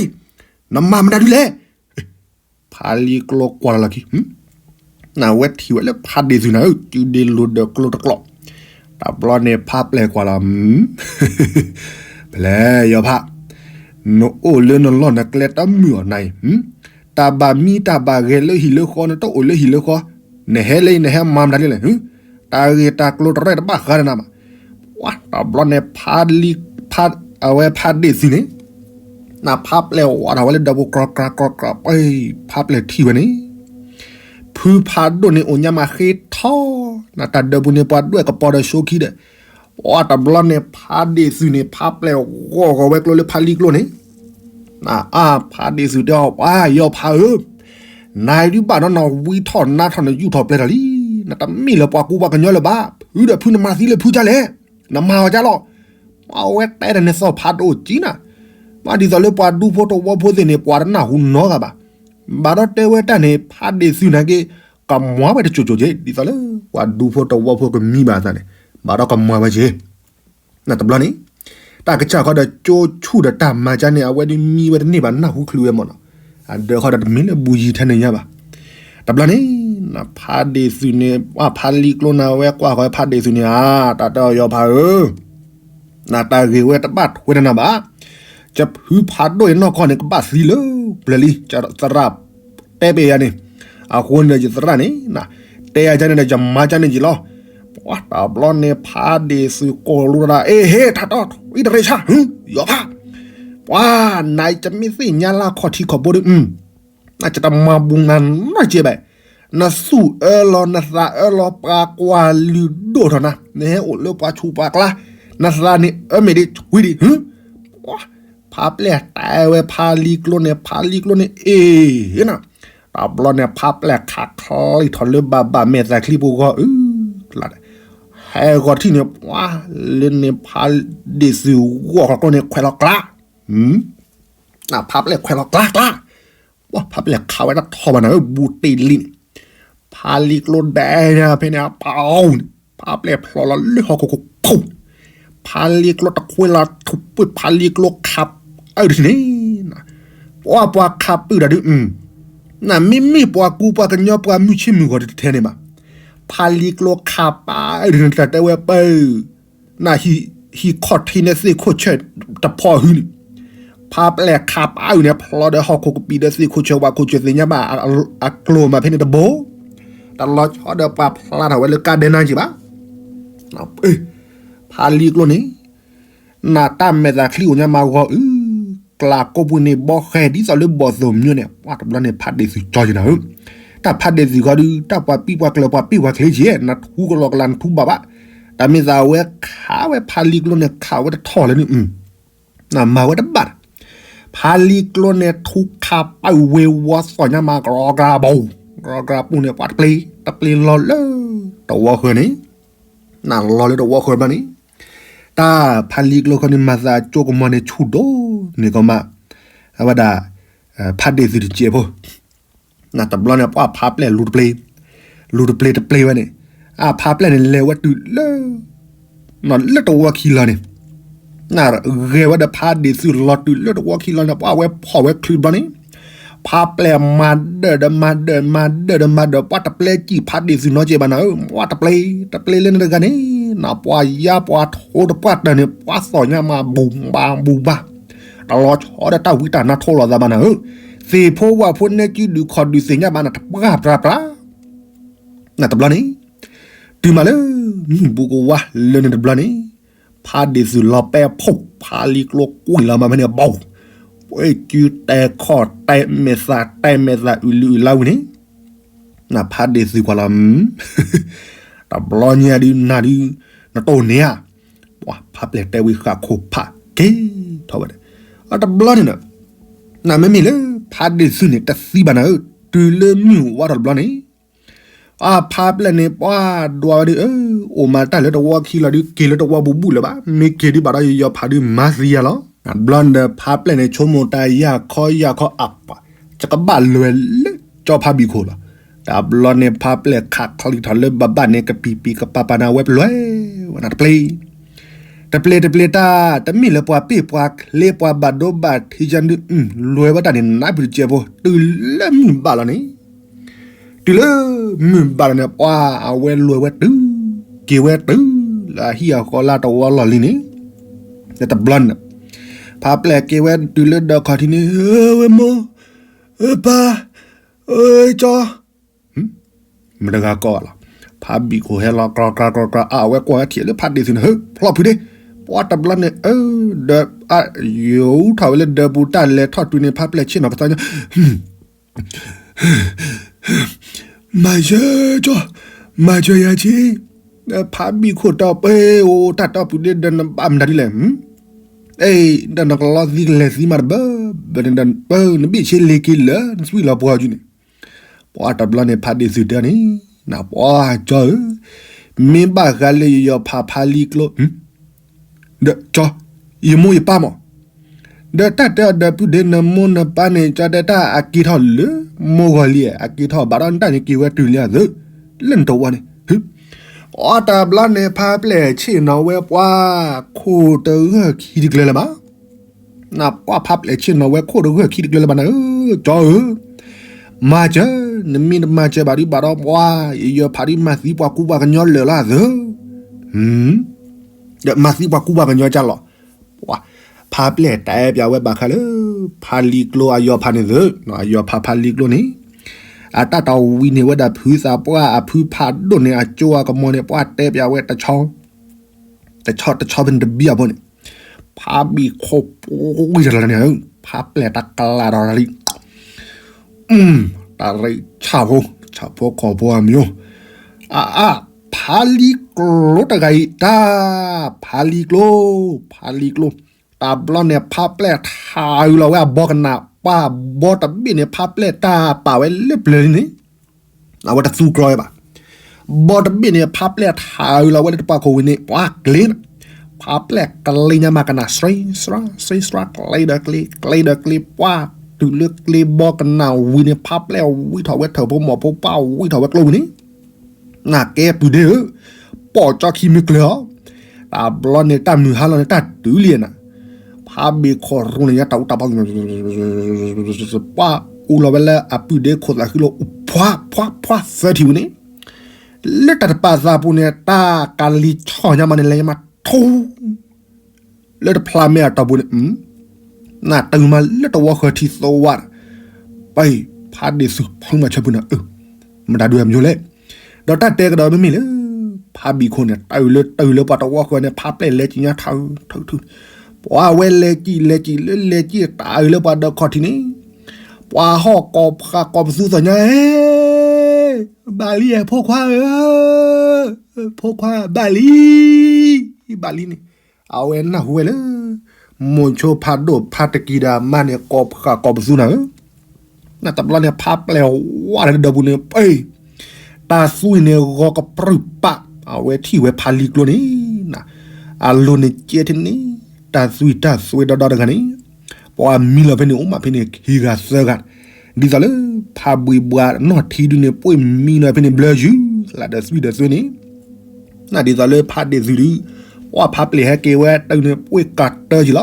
နမၤမတၤဒုးလဲၣ် ဖးလံကျိကွၢ်လီၤလီၢ်ခံ, နဝဲထံၣ်ဝဲလၢဖးဒ့ၣ်သုနၤဧၢ, စုဒ့လိၤဒီးကျိတကျိး, တဘျီန့ၣ်ဖးပျဲၢ်ကွၢ်လီၤ, ဖဲလဲၣ်ယီၤဖး, နအိၣ်လၢနလီၢ်နကျဲတမုာ်အီၤနၤအံၤ, တၢ်ဘၣ်မံတၢ်ဘၣ်ဂဲၤလၢဟံၣ်လၢဃီ နတအိၣ်လၢဟံၣ်လၢဃီ, နဟဲလၢအံၤ နဟဲမၤမတၤလံလဲၣ်, တၢ်ဂ့ၢ်တၢ်ကျိၤတရဲၣ်တဘၣ်ဃးဒီးနၤဘၣ်. ပှၤတဘျီန့ၣ် ဖးလံ, ဖး, အဝဲဖးဒ့ၣ်သုးန့ၣ် နဖးပျဲၢ်ဝးထီၣ်ဝဲလၢဒၢးပူၤ ကြီကြီကြီကြီ, ဖးပျဲၢ်ထံၣ်ဝဲန့ၣ်, ဖုဖးဒိၣ်န့ၣ်အိၣ်ညါမးဃ့ထီ, နတၢ်ဒၢးပူၤန့ၣ် ပှၤဒွဲၣ်ကပီၤဒီးဆိခံဒီး, ပှၤတဘျီန့ၣ် ဖးဒ့ၣ်သုးန့ၣ် ဖးပျဲၢ်ဂီၢ်ဂီၢ်ဝဲကျိလၢဖးလံကျိန့ၣ်, နအါဖးဒ့ၣ်သုးတဲအီၤ ပှၤယီၤဖးဧၢ, နဒုးဘၣ်နီၢ်နီၢ်ဝံထီၣ်နါထီၣ်နယူၢ်ထီၣ်ပျဲၢ်ထီၣ်လံ, နတမ့ၢ်လၢပှၤကူပှၤကညီလၢၤဘၣ်, ဖုဒီးဖုနမၤသံလၢဖုကၢလဲၣ်, နမၤအီၤကၢလီၤ. အဝဲတဲတၢ်န့ၣ်သီၣ်ဖးဒိၣ်ကံနၤ, ဘၣ်ဒ်သိးလၢပှၤဒူဖိတဝီဖိသ့ၣ်န့ၣ် ပှၤတနၢ်ဟူနီတဂၤဘၣ်. ဘၣ်ဒီးတဲဝဲတၢ်န့ၣ် ဖးဒ့ၣ်သုးနာ်က့ ကမွၤဝဲတစိၤစိၤက့, ဒ်သိးလၢ ပှၤဒူဖိတဝီဖိကမံဘၣ်အသးန့ၣ်, ဘၣ်ဒီးကမွၤဝဲက့ နတဘျီန့ၣ်, တၢ်ကစၢ်ခီဒီးကၠိဆူၣ်ဒီးတၢ်မၤကၢန့ၣ် အဝဲဒ်မံဝဲတန့ၢ်ဘၣ် နၢ်ဟူချုးဝဲမ့ၢ်နီၤ, အဒၢးခီဒီးတမ့ၢ်လၢဘူယံၤထဲန့ၣ်ညါဘၣ်. တဘျီန့ၣ်, နဖးဒ့ၣ်သုးန့ၣ် ဖးလံကျိန့ၣ် အဝဲကွၢ်ဃီၤဖးဒ့ၣ်သုးန့ၣ်ဧါ, တၢ်တဲအီၤယီၤဖးဧၢ နတၢ်ဂ့ၢ်ဝဲတဘၣ်ထွဲဒီးနၤဘၣ်. ယဖုဖးဒိၣ်အံၤနီၢ်ကီၢ်န့ၣ် ကဘၣ်သံလၢပျၢၤလံ, သရၣ်တဲဘၣ်ယၤန့ၣ်, အဃိန့ၣ်ဒီးယသရၣ်န့ၣ်, တဲယၤကန့ၣ်ဒီးယမၤကန့ၣ်က့လီၤ. ပှၤတဘျီန့ၣ်ဖးဒ့ၣ်သုးကိးလိာ်တၢ် အ့ဟ့ ထးတီၢ် အံတရ့ဆါ ယီၤဖး, ပှၤနၤယမ့ၢ်သ့ၣ်ညါလၢခီၣ်ထံးခီၣ်ဘိဒီး နတမၤဘူးနၤနီတကဲဘၣ်. နသူၣ်အၢလီၤ နသးအၢလီၤ ပှၤကွၢ်လုၢ်ဒိၣ်ထီၣ်နၤ, နဟဲအိၣ်လၢပှၤဆူးပှၤကျါ, နသးန့ၣ်အၢမ့ၢ်ဒ်ဆှံဒံး, ဖးပျဲၢ်တဲဝဲဖးလံကျိန့ၣ်, ဖးလံကျိန့ၣ် အ့ၣ်, တဘျီန့ၣ်ဖးပျဲၢ်ခးချံထီၣ်လၢဘၣ်ဘၣ်မဲာ်သးချံပူၤဂီၢ်အုၣ်ကျါဒီး, ဟဲဂီၤထံၣ်န့ၣ် ပှၤလၢန့ၣ်ဖးဒ့ၣ်သုးဂီၢ်ခီကျိန့ၣ် ခွဲးလီၤကျါ, ဖးပျဲၢ်ခွဲးလီၤကျါကျါ, ပှၤဖးပျဲၢ်ခးဝဲတထီၣ်ဘၣ်နၤဧၢ ဘူးတ့ၢ်လံန့ၣ်, ဖးလံကျိဒဲးညါဖဲန့ၣ် အပၢ်အိၣ်န့ၣ် ဖးပျဲၢ်ဖျိးလီၤလၢဟီၣ်ခိၣ်ခိၣ်ခိၣ်, ဖးလံကျိတခွဲလီၤထူးပှ့ၢ် ဖးလံကျိခးအုၣ်တထံၣ်န့ၣ်, ပှၤပှၤခးပုၢ်တၢ်ဒုး, နမ့မ့ၢ်ပှၤကူပှၤကညီပှၤမုၢ်ဆ့ၣ်မုၢ်ဂီၤတထဲန့ၣ်ဘၣ်, ဖးလံကျိခးပၢ်အုၣ်တထံၣ်န့ၣ် တၢ်တဲဝဲပၢ် နဟံၣ်ခီၣ်ထံးန့ၣ်သ့ၣ်ခိၣ်ဆၢတဖီဟုန့ၣ်, ဖးပျဲၢ်ခးပၢ်အုၣ်န့ၣ် ဖျိးဒီးဟီၣ်ခိၣ်ကပံာ်ဒီးသ့ၣ်ခိၣ်ဆၢဝၣ်ခိၣ်ဆၢသ့ၣ်ညါဘၣ်, အကျိၤမးဖဲန့ၣ်တဘိ, တလီၤဆီဒီးပှၤဖျါထီၣ်ဝဲလၢကါဒဲနါက့ဘၣ်, ဖးလံကျိန့ၣ်, နတၢ်မဲာ်သးချံအိၣ်ညါမးဂီၤအုၣ်, ကျးကိးပူၤန့ၣ်ဘီဃဲၤဒ်သိးလၢဘီၣ်သိၣ်မၠိန့ၣ် ပှၤတဘျီန့ၣ်ဖးဒ့ၣ်သုးကၠီက့နၤဧၢ, တၢ်ဖးဒ့ၣ်သုးဃီဒုး တၢ်ပှၤပံးပှၤကျၢၤပှၤပံးပှၤချ့က့ နထူကလီကလးနထူဘၣ်ဘၣ်, တၢ်မ့ၢ်သးဝဲခးဝဲဖးလံကျိန့ၣ် ခးဝဲတထီၣ်လၢန့ၣ်, နမၤဝဲတဘၣ်, ဖးလံကျိန့ၣ်ထူခးပၢ်ဝ့ၤဝီသီၣ်ညါမး ကြီကြီဘိ, ကြီကြီပူၤန့ၣ် ပှၤတပျ့ၤ, တပျ့ၤလီၤလၢတဝီဃၢၤန့ၣ်, နလီၤလၢတဝီဃၢၤဘျီန့ၣ်, တၢ်ဖးလံကျိဃီန့ၣ် မၤသးကၠိကမီၤန့ၣ်ဆူၣ်ဒိၣ်, န့ၣ်ကီးမး, အဝဲဒၣ်, ဖးဒ့ၣ်သုးတစဲးဖိ နတဘျီန့ၣ် ပှၤဖးပျဲၢ်လူၤတပျ့ၤ, လူၤတပျ့ၤတပျ့ၤဝဲန့ၣ်, အဖးပျဲၢ်န့ၣ်လဲၤဝဲတုၤလၢ, လၢတဝီခံလီၤန့ၣ်, နဂဲၤဝဲဒီးဖးဒ့ၣ်သုးလီၤတုၤလၢတဝီခံလီၤန့ၣ် ပှၤဝဲဖီၣ်ဝဲချုးတဘျီန့ၣ်, ဖးပျဲၢ်မၤဒၢၣ်ဒီးမၤဒၢၣ်မၤဒၢၣ်ဒီးမၤဒၢၣ် ပှၤတပျဲၤကံၣ်ဖးဒ့ၣ်သုးနီကဲဘၣ်နၤဧၢ, ပှၤတပျ့ၤ, တပျ့ၤလၢန့ၣ်တဂၤန့ၣ်, နပှၤယါပှၤထိတပှၢ်တၢၢ်န့ၣ် ပှၤသီၣ်ညါမးဘူးဘၣ်ဘူးဘၣ်, တလီၤဆီဒီးတၢ်ဝံတၢ်နါထိလိာ်သးဘၣ်နၤဧၢ, သ့ၣ်ဖိဝၣ်ဖိနဲကံဒုးခီၣ်ဒုးသ့ၣ်ညါဘၣ်နၤတပှၢ်ပြၤပြၤ နတဘျီန့ၣ်, တုၤမးလၢ, မုၢ်ဘူးကဝါလၢန့ၣ်တဘျီန့ၣ်, ဖးဒ့ၣ်သုးလီၤပဲဖှိၣ် ဖးလံကျိကွံာ်လီၤမးဖဲန့ၣ်ဘီ, ပှဲၤကုတဲခီၣ်တဲမဲာ်သးတဲမဲာ်သးအုၣ်လံအုၣ်လါဝံၤန့ၣ်, နဖးဒ့ၣ်သုးကွၢ်လီၤ, တဘျီညါဒုးနၤဒုး, နတိၢ်န့ၣ်ဧါ, ပှၤဖးပျဲၢ်တဲဝံၤဃာ်ခိၣ်ဖးက့ၤထီၣ်ဝဲဒၣ်, အတဘျီန့ၣ်ဒီး, နမ့မ့ၢ်လၢဖးဒ့ၣ်သုးန့ၣ်တသံဘၣ်နၤဧၢ, တုၤလၢမုၢ်ဝါထီၣ်တဘျီန့ၣ် အဖးပျဲၢ်န့ၣ် ပှၤဒွးဝဲဒုး, အိၣ်မးတၢ်လၢတဝီခံလီၤဒုး က့ၤလၢတဝီဘူးဘူးလၢၤဘၣ်, မ့ၢ်က့ၤဒုးဘၣ်ဒီးယယီၤဖးဒုးမၤသံယၤလီၤ. ဘျီန့ၣ်ဒီးဖးပျဲၢ်န့ၣ် ဆိကမိၣ်တၢ်ယၢ်ခီယၢ်ခီအပှၤ, ယကဘၣ်လဲၤလၢကၠီဖးဘံၣ်ခိၣ်လီၤ. တဘျီန့ၣ်ဖးပျဲၢ်ခးချံထီၣ်လၢဘၣ်ဘၣ်န့ၣ် ကပံာ်ပံာ်ကပၤပၤန့ၣ် အဝဲပလဲၤဝဲနၤတပျ့ၤ တပျ့ၤတပျ့ၤတၢ်, တမ့ၢ်လၢပှၤပ့ၢ်ပှၤချ့ပှၤဘၣ်ဒိဘၣ်ထံးကန့ၣ်, လဲၤဝဲတၢ်န့ၣ် နၢ်ပၢၢ်တစဲးဖိ, တုၤလၢမုၢ်ဘၣ်လီၤန့ၣ်, တုၤလၢမုၢ်ဘၣ်လီၤန့ၣ် ပှၤအဝဲလဲၤဝဲတုၤ, က့ၤဝဲတုၤလၢ လၢအဟံၣ်အဃီလၢတဝီလီၢ်လံန့ၣ်, လၢတဘျီန့ၣ်, ဖါပျဲၢ်က့ၤဝဲတုၤလၢဒၢးခီၣ်ထံးန့ၣ်, ဝဲမိၢ်, ပၢ်, ကၠီ မတဂၤကိးလီၤ. ဖါဘံၣ်ခိၣ်ဟဲလီၤ ကြၢကြၢကြၢကြၢ အဝဲကွၢ်ဝဲထံၣ်လၢဖါဒ့ၣ်သုးန့ၣ် ဟၢ ဖျီၣ်ဖုးဒ့, ပှၤတဘျီန့ၣ် အၢ, ဒီး ယိၤထီၣ်ဝဲလၢဒၢးပူၤ တၢ်လဲၤထီၣ်တုၤန့ၣ် ဖါပျဲၢ်ဆ့ၣ်နီၤကသီညါ မၤစၢၤကၠီ, မၤစၢၤယၤဆ့, ဖါဘံၣ်ခိၣ်တီပှ့ၤအိၣ်တၢ်တီပူၤဒ့ဒီး နဘၣ်မတၤဒ်လဲၣ်, အဲ, ဒီးနကလီသံကလဲၤသံမးတဘၣ်, နဘ့ၣ်ဆ့လ့ၤက့ၤလၢနသွံၣ်လီၤပှီၤကၠူန့ၣ်, ပှၤတဘျီန့ၣ် ဖါဒ့ၣ်သုးတဲန့ၣ်, နပှၤကၠီဧၢ, မ့ၢ်ဘၣ်ဃးလၢယယီၤဖးဖါလံကျိ ဒီးကၠီ, ယမိၢ်ယပၢ်မး, ဒီးတၢ်တဲအီၤဒီးပုၢ်ဒ့နမိၢ်နပၢ်န့ၣ် ကၠီတဲတၢ်အက့ၤထီၣ်လၢမိၢ်ဂီၤလံ, အက့ၤထီၣ်ဘၣ်ဒီးနတၢ်န့ၣ်က့ၤဝဲတုၤလံအသုး, လၢနတဝီန့ၣ်, အီတဘျီန့ၣ် ဖါပျဲၢ်ဆ့ၣ်နီၤဝဲပှၤခိၣ်တဂၢၢ်ခံတကျၢၤလၢၤဘၣ်, နပှၤဖါပျဲၢ်ဆ့ၣ်နီၤဝဲခိၣ်တဂၢၢ်ခံတကျၢၤလၢၤဘၣ်နၤဧၢ, ကၠီဧၢ, မၤစၢၤ, နမ့ၢ်တမၤစၢၤဘၣ်ဒုးဘၣ်ဒီးပှၤ ယယီၤဖးဒုးမၤသံပှၤကူပှၤကညီလၢာ်လီၤအသုး ဒီးမၤသံပှၤကူပှၤကညီကၢ်လီၤ. ဖါပျဲၢ်တဲပၠးဝဲဘၣ်ဃးလၢ ဖါလံကျိအယီၤဖးန့ၣ်သုး, အယီၤဖးဖါလံကျိန့ၣ်, အတၢ်တဝံၤန့ၢ်ဝဲဒၣ်ဖုသးပှၢ်အဖုဖးဒိၣ်န့ၣ် အကၠိအကမီၤန့ၣ် ပှၤတဲပၠးဝဲတဆီ, တဆီတဆီဖဲန့ၣ်တဘံၣ်အဖိန့ၣ်, ဖါဘံၣ်ခိၣ်ပှံၢ်တလီၤန့ၣ်, ဖါပျဲၢ်တၢ်ကလးဒီးလံ တၢ်ရ့ဆၣ်ဖိ, ဆၣ်ဖိကီၢ်ဖိအမံၤ, အအါ, ဖါလံကျိတဂၤအံၤတၢ်, ဖါလံကျိ, ဖါလံကျိ, တဘျီန့ၣ် ဖါပျဲၢ်ထးအုးလီၤဝဲအဘီကနၣ်, ပှၤဘီတဘ့ၣ်န့ၣ် ဖါပျဲၢ်တၢ်ပာ်ဝဲလၢပျၢၤလံန့ၣ်, အဝဲတသူကြီဝဲဘၣ်. ဘီတဘ့ၣ်န့ၣ် ဖါပျဲၢ်ထးအုးလီၤဝဲလၢတပှၢ်ခိၣ်ဝံၤန့ၣ် ပှၤကျ့, ဖါပျဲၢ်ကျ့ညါမးကနၣ် စှ့စှၤ စှ့စှၤ ကျ့ဒီးကျ့ ကျ့ဒီးကျ့ ပှၤတုၤလၢကျ့ဘီကနၣ်ဝံၤန့ၣ် ဖါပျဲၢ်ဝံထီၣ်ဝဲထၢၣ်ဖိမီၢ်ဖိ ပှၤဝံထီၣ်ဝဲကျိဝံၤန့ၣ်, နကဲပုၢ်ဒ့ဧၢ, ပိာ်ကၠီခံမုၢ်ကျၢၤအီၤ, တဘျီန့ၣ် တၢ်မုၢ်ဟါလီၤန့ၣ် တၢ်တုၤလံနၤ, ဖါဘံၣ်ခိၣ်ရိန့ၣ်ညါတၢ်အူတၢ်ပီ ပှၤအူလီၤဝဲလၢအပုၢ်ဒ့ခိၣ်သးဃံလီၤ အူဖှါဖှါဖှါသၢထံၣ်ဝံၤန့ၣ်, လၢတၢ်တပာ်သးပူၤန့ၣ် တၢ်ကလံၤဆီၣ်ညါမးန့ၣ် လဲၤညါမးထူ လၢတဖျါမဲာ်အတီၢ်ပူၤန့ၣ်, နတုၤမးလၢတဝီဃၢၤထံသဝါ, ပၢ်အံၤ ဖါဒ့ၣ်သုးဖုမၤဆၢဖုနၤဧၢ, မတၤဒုးအမံၤလဲၣ်, ဒီးတၢ်တဲကဒီးမ့မ့ၢ်လၢ ဖါဘံၣ်ခိၣ်န့ၣ် တၢ်အုးလၢတၢ်အုးလၢပှၤတဝီဃၢၤန့ၣ် ဖါပျဲၢ်လဲၤကံၣ်ညါထးထူ, ပှၤဝဲလဲၤကံၣ်လဲၤကံၣ်လၢလဲၤကံၣ်တၢ်အုးလၢပှၤဒီးခီၣ်ထံးန့ၣ်, ပှၤဟီၣ်ကိးဖးကိးပသူသ့ၣ်ညါ, ဘၣ်လံဧၢ ဖိခွါဧၢ, ဖိခွါဘၣ်လံ, ဘၣ်လံန့ၣ်, အဝဲနၢ်ဟူဝဲလၢ မိၤဆိဖးဒိၣ်ဖးတကံၤဒီးအမါန့ၣ် ကိးဖးကိးပသူနၤဧၢ, နတဘျီန့ၣ် ဖါပျဲၢ်ဝါလၢတဒၢးပူၤန့ၣ် ပၢ်အံၤ, တၢ်သွံၣ်န့ၣ်ဂီၤကပြုၢ်ပာ်, အဝဲထံၣ်ဝဲဖါလံကျိန့ၣ်, အလိၤန့ၣ်ကဲထံၣ်န့ၣ်, တၢ်သွံၣ်တၢ်သွဲဒီဒီတဂၤန့ၣ်, ပှၤမံလီၤဖဲန့ၣ် အိၣ်မးဖဲန့ၣ်ခံဂၤသၢဂၤ, ဒ်သိးလၢ ဖါဘှံးဘှါနီၢ်ထံဒုန့ၣ် ပှ့ၤမံလီၤဖဲန့ၣ်ဘျၢယုၢ်လၢ်ဒီးသွံၣ်ဒီးသွဲန့ၣ် နဒ်သိးလၢဖါဒ့ၣ်သုးဒု, ပှၤဖါပျဲၢ်ဟဲက့ၤဝဲတၢ်န့ၣ် ပှ့ၤကးတၢၢ်ယံၤလီၤ,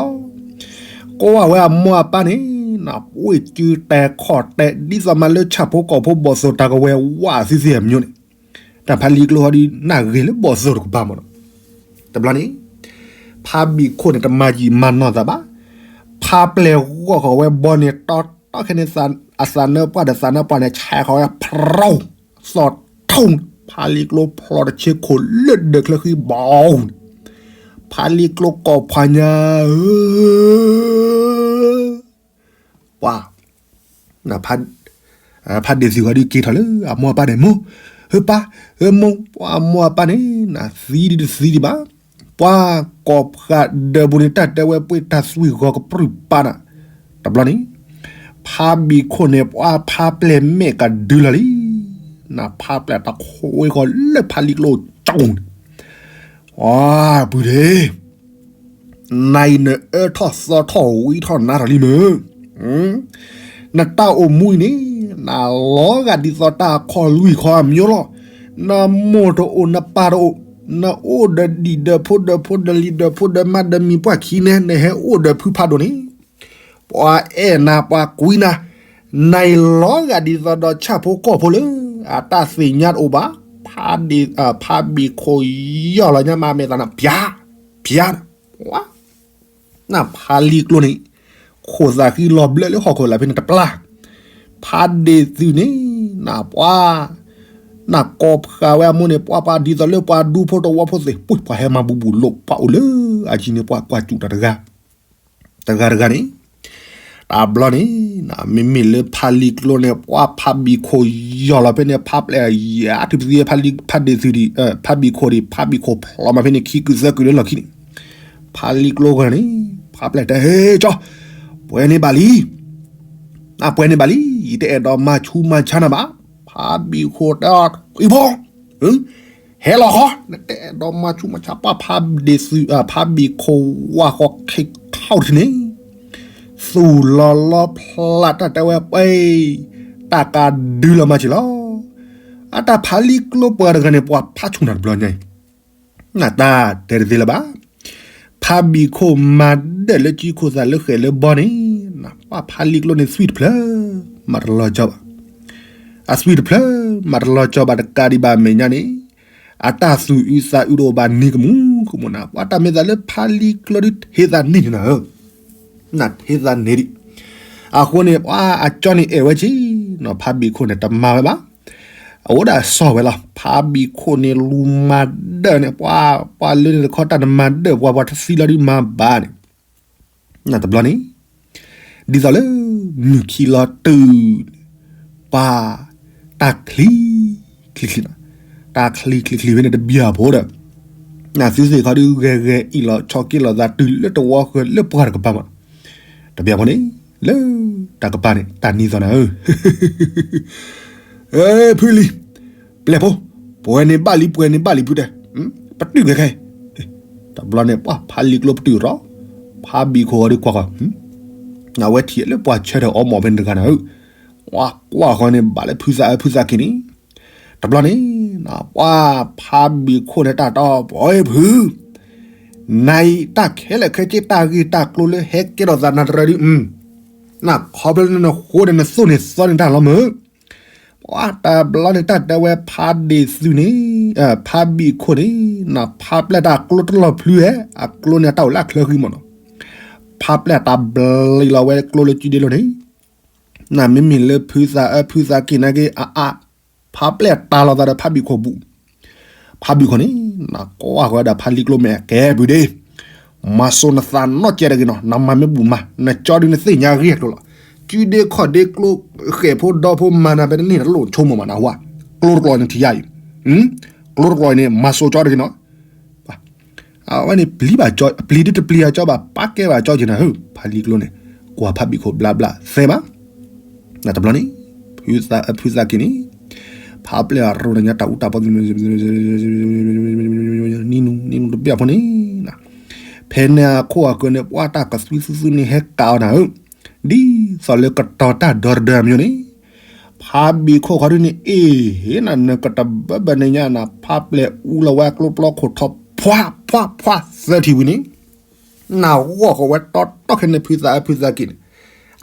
ကိးဝဲအမိၢ်အပၢ်န့ၣ်, နပှ့ၤစုတဲခီၣ်တဲ ဒ်သိးမးလၢဆၣ်ဖိကီၢ်ဖိဘီၣ်သိၣ်တၢ်ကဝဲၤဝးသုသ့ၣ်အမံၤန့ၣ်, တၢ်ဖါလံကျိဟီဒု နၢ်ဂ့ၤလၢဘီၣ်သိၣ်တကပၤမးနီၤ, တဘျီန့ၣ်, ဖါဘံၣ်ခိၣ်န့ၣ် တမၤယံာ်မၤနီၢ်သးဘၣ်, ဖါပျဲၢ်ဂီၢ်ဃီၤဝဲဘီန့ၣ် တီတီခဲန့ၣ် အသးနၢပှၢ်ဒီးသးနၢပှၢ်န့ၣ် ဆဲးဃီၤဝဲဖြီ သီၣ်ထူၣ်န့ၣ် ဖါလံကျိဖျိတဆ့ခိၣ်လၢဒၢးချၢဃံဘီန့ၣ်, ဖါလံကျိကိးဖးညါဧၢ, ပှၤ, ဖါဒ့ၣ်သုးဂီၤဒုက့ၤထီၣ်လၢအမိၢ်အပၢ်န့ၣ် မိၢ်, ဧၢပၢ်, ဧၢမိၢ်, ပှၤအမိၢ်အပၢ်န့ၣ် နသံဒုတသံဒံးဘၣ်, ပှၤကိးဖးဒၢးပူၤန့ၣ် တၢ်တဲဝဲပှ့ၤတၢ်သွံၣ်ဂီၤကပြုၢ်ပာ်နၤ, တဘျီန့ၣ် ဖါဘံၣ်ခိၣ်န့ၣ် ပှၤဖါပျဲၢ်မဲာ်ကဒုလီၤလံ, နဖါပျဲၢ်တၢ်ခွဲဃီၤလၢဖါလံကျိကၠီန့ၣ်, အပုၢ်ဒ့ၣ်, နအံၤနအၢထီၣ်သီထီၣ်ဝံထီၣ်နါထီၣ်လံမ့ၢ်, နတၢ်အိၣ်မူအံၤန့ၣ် နလီၤဂာ်ဒ်သိးတၢ်အခီၣ်လွံၢ်ခီအမံၤလီၤ, နမိၢ်တအိၣ်နပၢ်တအိၣ်, နအိၣ်ဒီးဒံၣ်ဒီးဖိဒီးဖိဒီးလံၤဒီးဖိဒီးမါဒီးမံၤပှၢ်ခံန့ၣ် နဟဲအိၣ်ဒီးဖုဖးဒိၣ်န့ၣ် ပှၤအဲၣ်နၤပှၤကွံနၤ, နအံၤလီၤဂာ်ဒ်သိးဒီးဆၣ်ဖိကီၢ်ဖိလၢ အတၢ်သ့ၣ်ညါတအိၣ်ဘၣ်, ဖါဒ့ၣ် ဖါဘံၣ်ခိၣ်ယီၢ်လီၤညါမး မဲာ်သးနၤ ပျါ ပျါ နဖါလံကျိန့ၣ် ခိၣ်သးဃံလီၤဘျၢလၢဟီၣ်ခိၣ်လာ်ဖဲန့ၣ်တပျၢ်, ဖါဒ့ၣ်သုးန့ၣ် နပှၤ နကိးဖှၤဝဲအမိၢ်န့ၣ် ပှၤပှၤဒ်သိးလၢပှၤဒူဖိတဝီဖိသ့ၣ် ပှၤဟဲမၤဘူးဘူးလိာ်ပှၤအိၣ်လၢ အယံၤန့ၣ် ပှၤကွၢ်စူၣ်တၢ်တဂၤ တဂၤတဂၤန့ၣ် တဘျီန့ၣ် မ့မ့ၢ်လၢဖါလံကျိန့ၣ် ပှၤဖါဘံၣ်ခိၣ်ယီၢ်လီၤဖဲန့ၣ် ဖါပျဲၢ်ယါထုးပသံဖါဒ့ၣ်သုးဒံး ဖါဘံၣ်ခိၣ်ဒံး ဖါဘံၣ်ခိၣ်ဖျိးမးဖဲန့ၣ် ခံကုာ်သၢကုာ်လၢလီၢ်ခံန့ၣ် ဖါလံကျိဂီၢ်န့ၣ် ဖါပျဲၢ်တဲ ဟ့ၣ်ကၠီ ပှဲၤန့ၢ်ဘၣ်လံ နပှဲၤန့ၢ်ဘၣ်လံ ယတအဲၣ်ဒိးမၤဆူးမၤဆါနၤဘၣ်. ဖါဘံၣ်ခိၣ်တဲအီၤ အံၤဖိ ဟဲလီၤဃီ နတအဲၣ်ဒိးမၤဆူးမၤဆါ ပှၤဖါဒ့ၣ်သုး ဖါဘံၣ်ခိၣ်ဝါဃီခဲခီၣ်ထံးန့ၣ် သူၣ်လီၤလီဖျးတၢ်တဲဝဲပှဲၤ တၢ်ကးဒုလီၤမၤဆံးလီၤ. အတၢ်ဖါလံကျိပှၤတဂၤန့ၣ် ပှၤဖါဆူၣ်နၤတဘျီညါအံၤ နတၢ်တဲတသ့လၢၤဘၣ်. ဖါဘံၣ်ခိၣ်မၤဒၢၣ်လၢကံခိၣ်သးလၢဃဲၣ်လၢဘီန့ၣ် ပှၤဖါလံကျိန့ၣ်သွံၣ်တဖျၢၣ် မၤတလီၤကၠီဘၣ်. အသွံၣ်တဖျၢၣ် မၤတလီၤကၠီဘၣ်တကးဒံးဘၣ်အမဲာ်ညါန့ၣ် အတၢ်သူၣ်အုးသးအုးတအိၣ်ဘၣ်နံၤကမူကမူနၤ ပှၤတၢ်မဲာ်သးလၢဖါလံကျိဒုးထံသးန့ၣ်န့ၣ်နၤဧၢ နထံသးန့ၣ်ဒံး အဃိန့ၣ် ပှၤအကၠီန့ၣ်အဲၣ်ဝဲက့ၤနီၤ ဖါဘံၣ်ခိၣ်န့ၣ် တမၤဝဲဘၣ်. အဝဲဒၣ်စီၢ်ဝဲလီၤ. ဖါဘံၣ်ခိၣ်န့ၣ်လူၤမၤဒၢၣ်န့ၣ် ပှၤ ပှၤလၢန့ၣ်တခီတၢ်နမၤဒၢၣ်ပှၤ ပှၤတသံလီၤဒုးမၤဘၣ်န့ၣ် နတဘျီန့ၣ် ဒ်သိးလၢ မုၢ်ခံလီၤတုၤ ပှၤ တၢ်ချံ ချံချံ တၢ်ချံချံချံဖဲန့ၣ်တဘျီဖိဒီး နသုသ့ၣ်ခီဒုးဂဲၤဂဲၤအံၤလီၤ ဆီၣ်က့ၤလီၤသးတုၤလၢတဝီဃၢၤလၢပှၤတကပၤမး တဘျီဖိန့ၣ် လၢတၢ်ကပၤန့ၣ် တၢ်နံၤသီနၤဧၢ ဖုလံၤ ပျဲၢ်ဖိ ပှဲၤန့ၢ်ဘၣ်လံ ပှဲၤန့ၢ်ဘၣ်လံ ဖုတဲ ပတုာ်ခဲခဲအံၤ တဘျီန့ၣ် ပှၤဖါလံကျိပတုာ်ရီ ဖါဘံၣ်ခိၣ်အီၤဒုးကွၢ်ကွၢ် အဝဲထံၣ်လၢပှၤဆၢထၢၣ်အီၤမ့ၢ်ဖဲန့ၣ်တဂၤနၤဧၢ ကွၢ်ကွၢ်ဃီန့ၣ် ဘၣ်လၢဖုသးအၢဖုသးက့ၤန့ၣ် တဘျီန့ၣ် ပှၤဖါဘံၣ်ခိၣ်န့ၣ်တၢ်တီ ပှဲၤဖု နအံၤတၢ်ခဲလၢာ်ခဲဆ့တၢ်ဂ့ၢ်တၢ်ကျိၤလၢဟဲကဲထီၣ်သးနၤတရၢဒုး နခီဖျိလၢနဃိဒီးနသိၣ်န့ၣ်သီန့ၣ်တၢ်လီၤမုၢ် ပှၤတဘျီန့ၣ်တၢ်တဲဝဲဖါဒ့ၣ်သုးန့ၣ် ဖါဘံၣ်ခိၣ်န့ၣ် နဖါပျဲၢ်တၢ်ကျိတလီၤဖျုးဧဲ အကျိန့ၣ်တၢ်အိၣ်လၢအချၢဃံမးနီၤ ဖါပျဲၢ်တၢ်ဘျံးလီၤဝဲကျိလၢကုဒ့လိၤန့ၣ် နမ့မ့ၢ်လၢဖုသးအၢဖုသးက့ၤနာ်က့ၤအအါ ဖါပျဲၢ်တၢ်လီၤသးဒီးဖါဘံၣ်ခိၣ်ဘူး ဖါဘံၣ်ခိၣ်န့ၣ် နကွၢ်ဃီဒၣ်ဖါလံကျိမဲာ်ကဲပုၢ်ဒ့ မၤစိၤနသးနီၢ်ကဲတဂ့ၤနီၤ နမၤမ့ၢ်ဘူးမး နကၠီဒုးနသ့ၣ်ညါဂ့ၢ်အကျိၤလီၤ ကုဒ့ခီၣ်ဒ့ကျိ ဃဲၣ်ဖိဒီဖိမၤနၤဖဲတန့ၢ်နတလိၣ်ဆိကမိၣ်မးနဟူဧါ ကျိတကျိၤန့ၣ်ထံၣ်ယါအံၤ ကျိတကျိၤန့ၣ် မၤစိၤကၠီတဂ့ၤနီၤ အဝဲန့ၣ်ပျံၤဘၣ်ကၠီ ပျံၤဒုတပျံၤအကၠီဘၣ် ပာ်ကဲဘၣ်ကၠီက့ၤနၤဧၢ ဖါလံကျိန့ၣ် ကွၢ်ဖါဘံၣ်ခိၣ်ဘျါဘျါ သဲဘၣ် နတဘျီန့ၣ် ဖုသးအၢဖုသးက့ၤန့ၣ် ဖါပျဲၢ်အရိၤနညါတၢ်အူတၢ်ပီ နံၤနူၤ နံၤနူၤတဘျီဖိန့ၣ် ဖဲန့ၣ်အခိၣ်အဃၢၤန့ၣ် ပှၤတၢ်ကသွံသူသူန့ၣ်ဟဲကးအီၤနၤဧၢ ဒ်သိးလၢကတီၤတၢ်ဒီတဒၢအမျိုးန့ၣ် ဖါဘံၣ်ခိၣ်ခီဒုန့ၣ် အ့ၣ် ဟ့ၣ်နၤနကတဘၢဘၢန့ၣ်ညါနၤ ဖါပျဲၢ်အူလီၤဝဲအကျိပျီခိၣ်ထီၣ် ဖှါ ဖှါ ဖှါ သၢထံၣ်ဝံၤန့ၣ် နဂီၢ်ဃီဝဲတီတီခဲန့ၣ်ဖုသးအၢဖုသးက့ၤန့ၣ်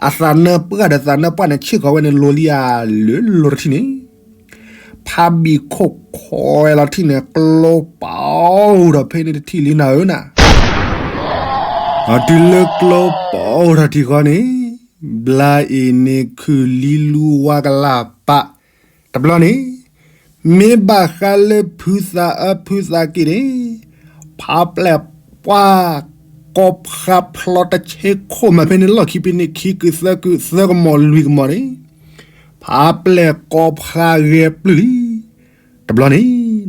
အသးနၢပှၢ်ဒီးသးနၢပှၢ်န့ၣ် ဆ့ၣ်ဃီၤဝဲန့ၣ် လိၤလံဧါ လၢလိၤတထံၣ်န့ၣ် ဖါဘံၣ်ခိၣ်ခိးဝဲလီၤတထံၣ်န့ၣ် ကျိပာ်အိၣ်ဒီးဖဲန့ၣ်တထံၣ်လံနၤဧၢနၤ တုၤလၢကျိပာ်အိၣ်ထီၣ်ထံၣ်ဃီန့ၣ် ဘျါအ့ၣ်န့ၣ်ခုၣ်လံလူဝါကလၢ်ပာ် တဘျီန့ၣ် မ့ၢ်ဘၣ်ဃးလၢဖုသးအၢဖုသးက့ၤန့ၣ် ဖါပျဲၢ်ပှၢ် ကိးဖးဖျိးတဆ့ခိၣ်မးဖဲန့ၣ်လီၢ်ခံဖဲန့ၣ် ခံကုာ်သၢကုာ်သၢကမီၤလွံၢ်ကမီၤန့ၣ် ဖါပျဲၢ်ကိးဖးဂဲၤပျုၢ်လံ တဘျီ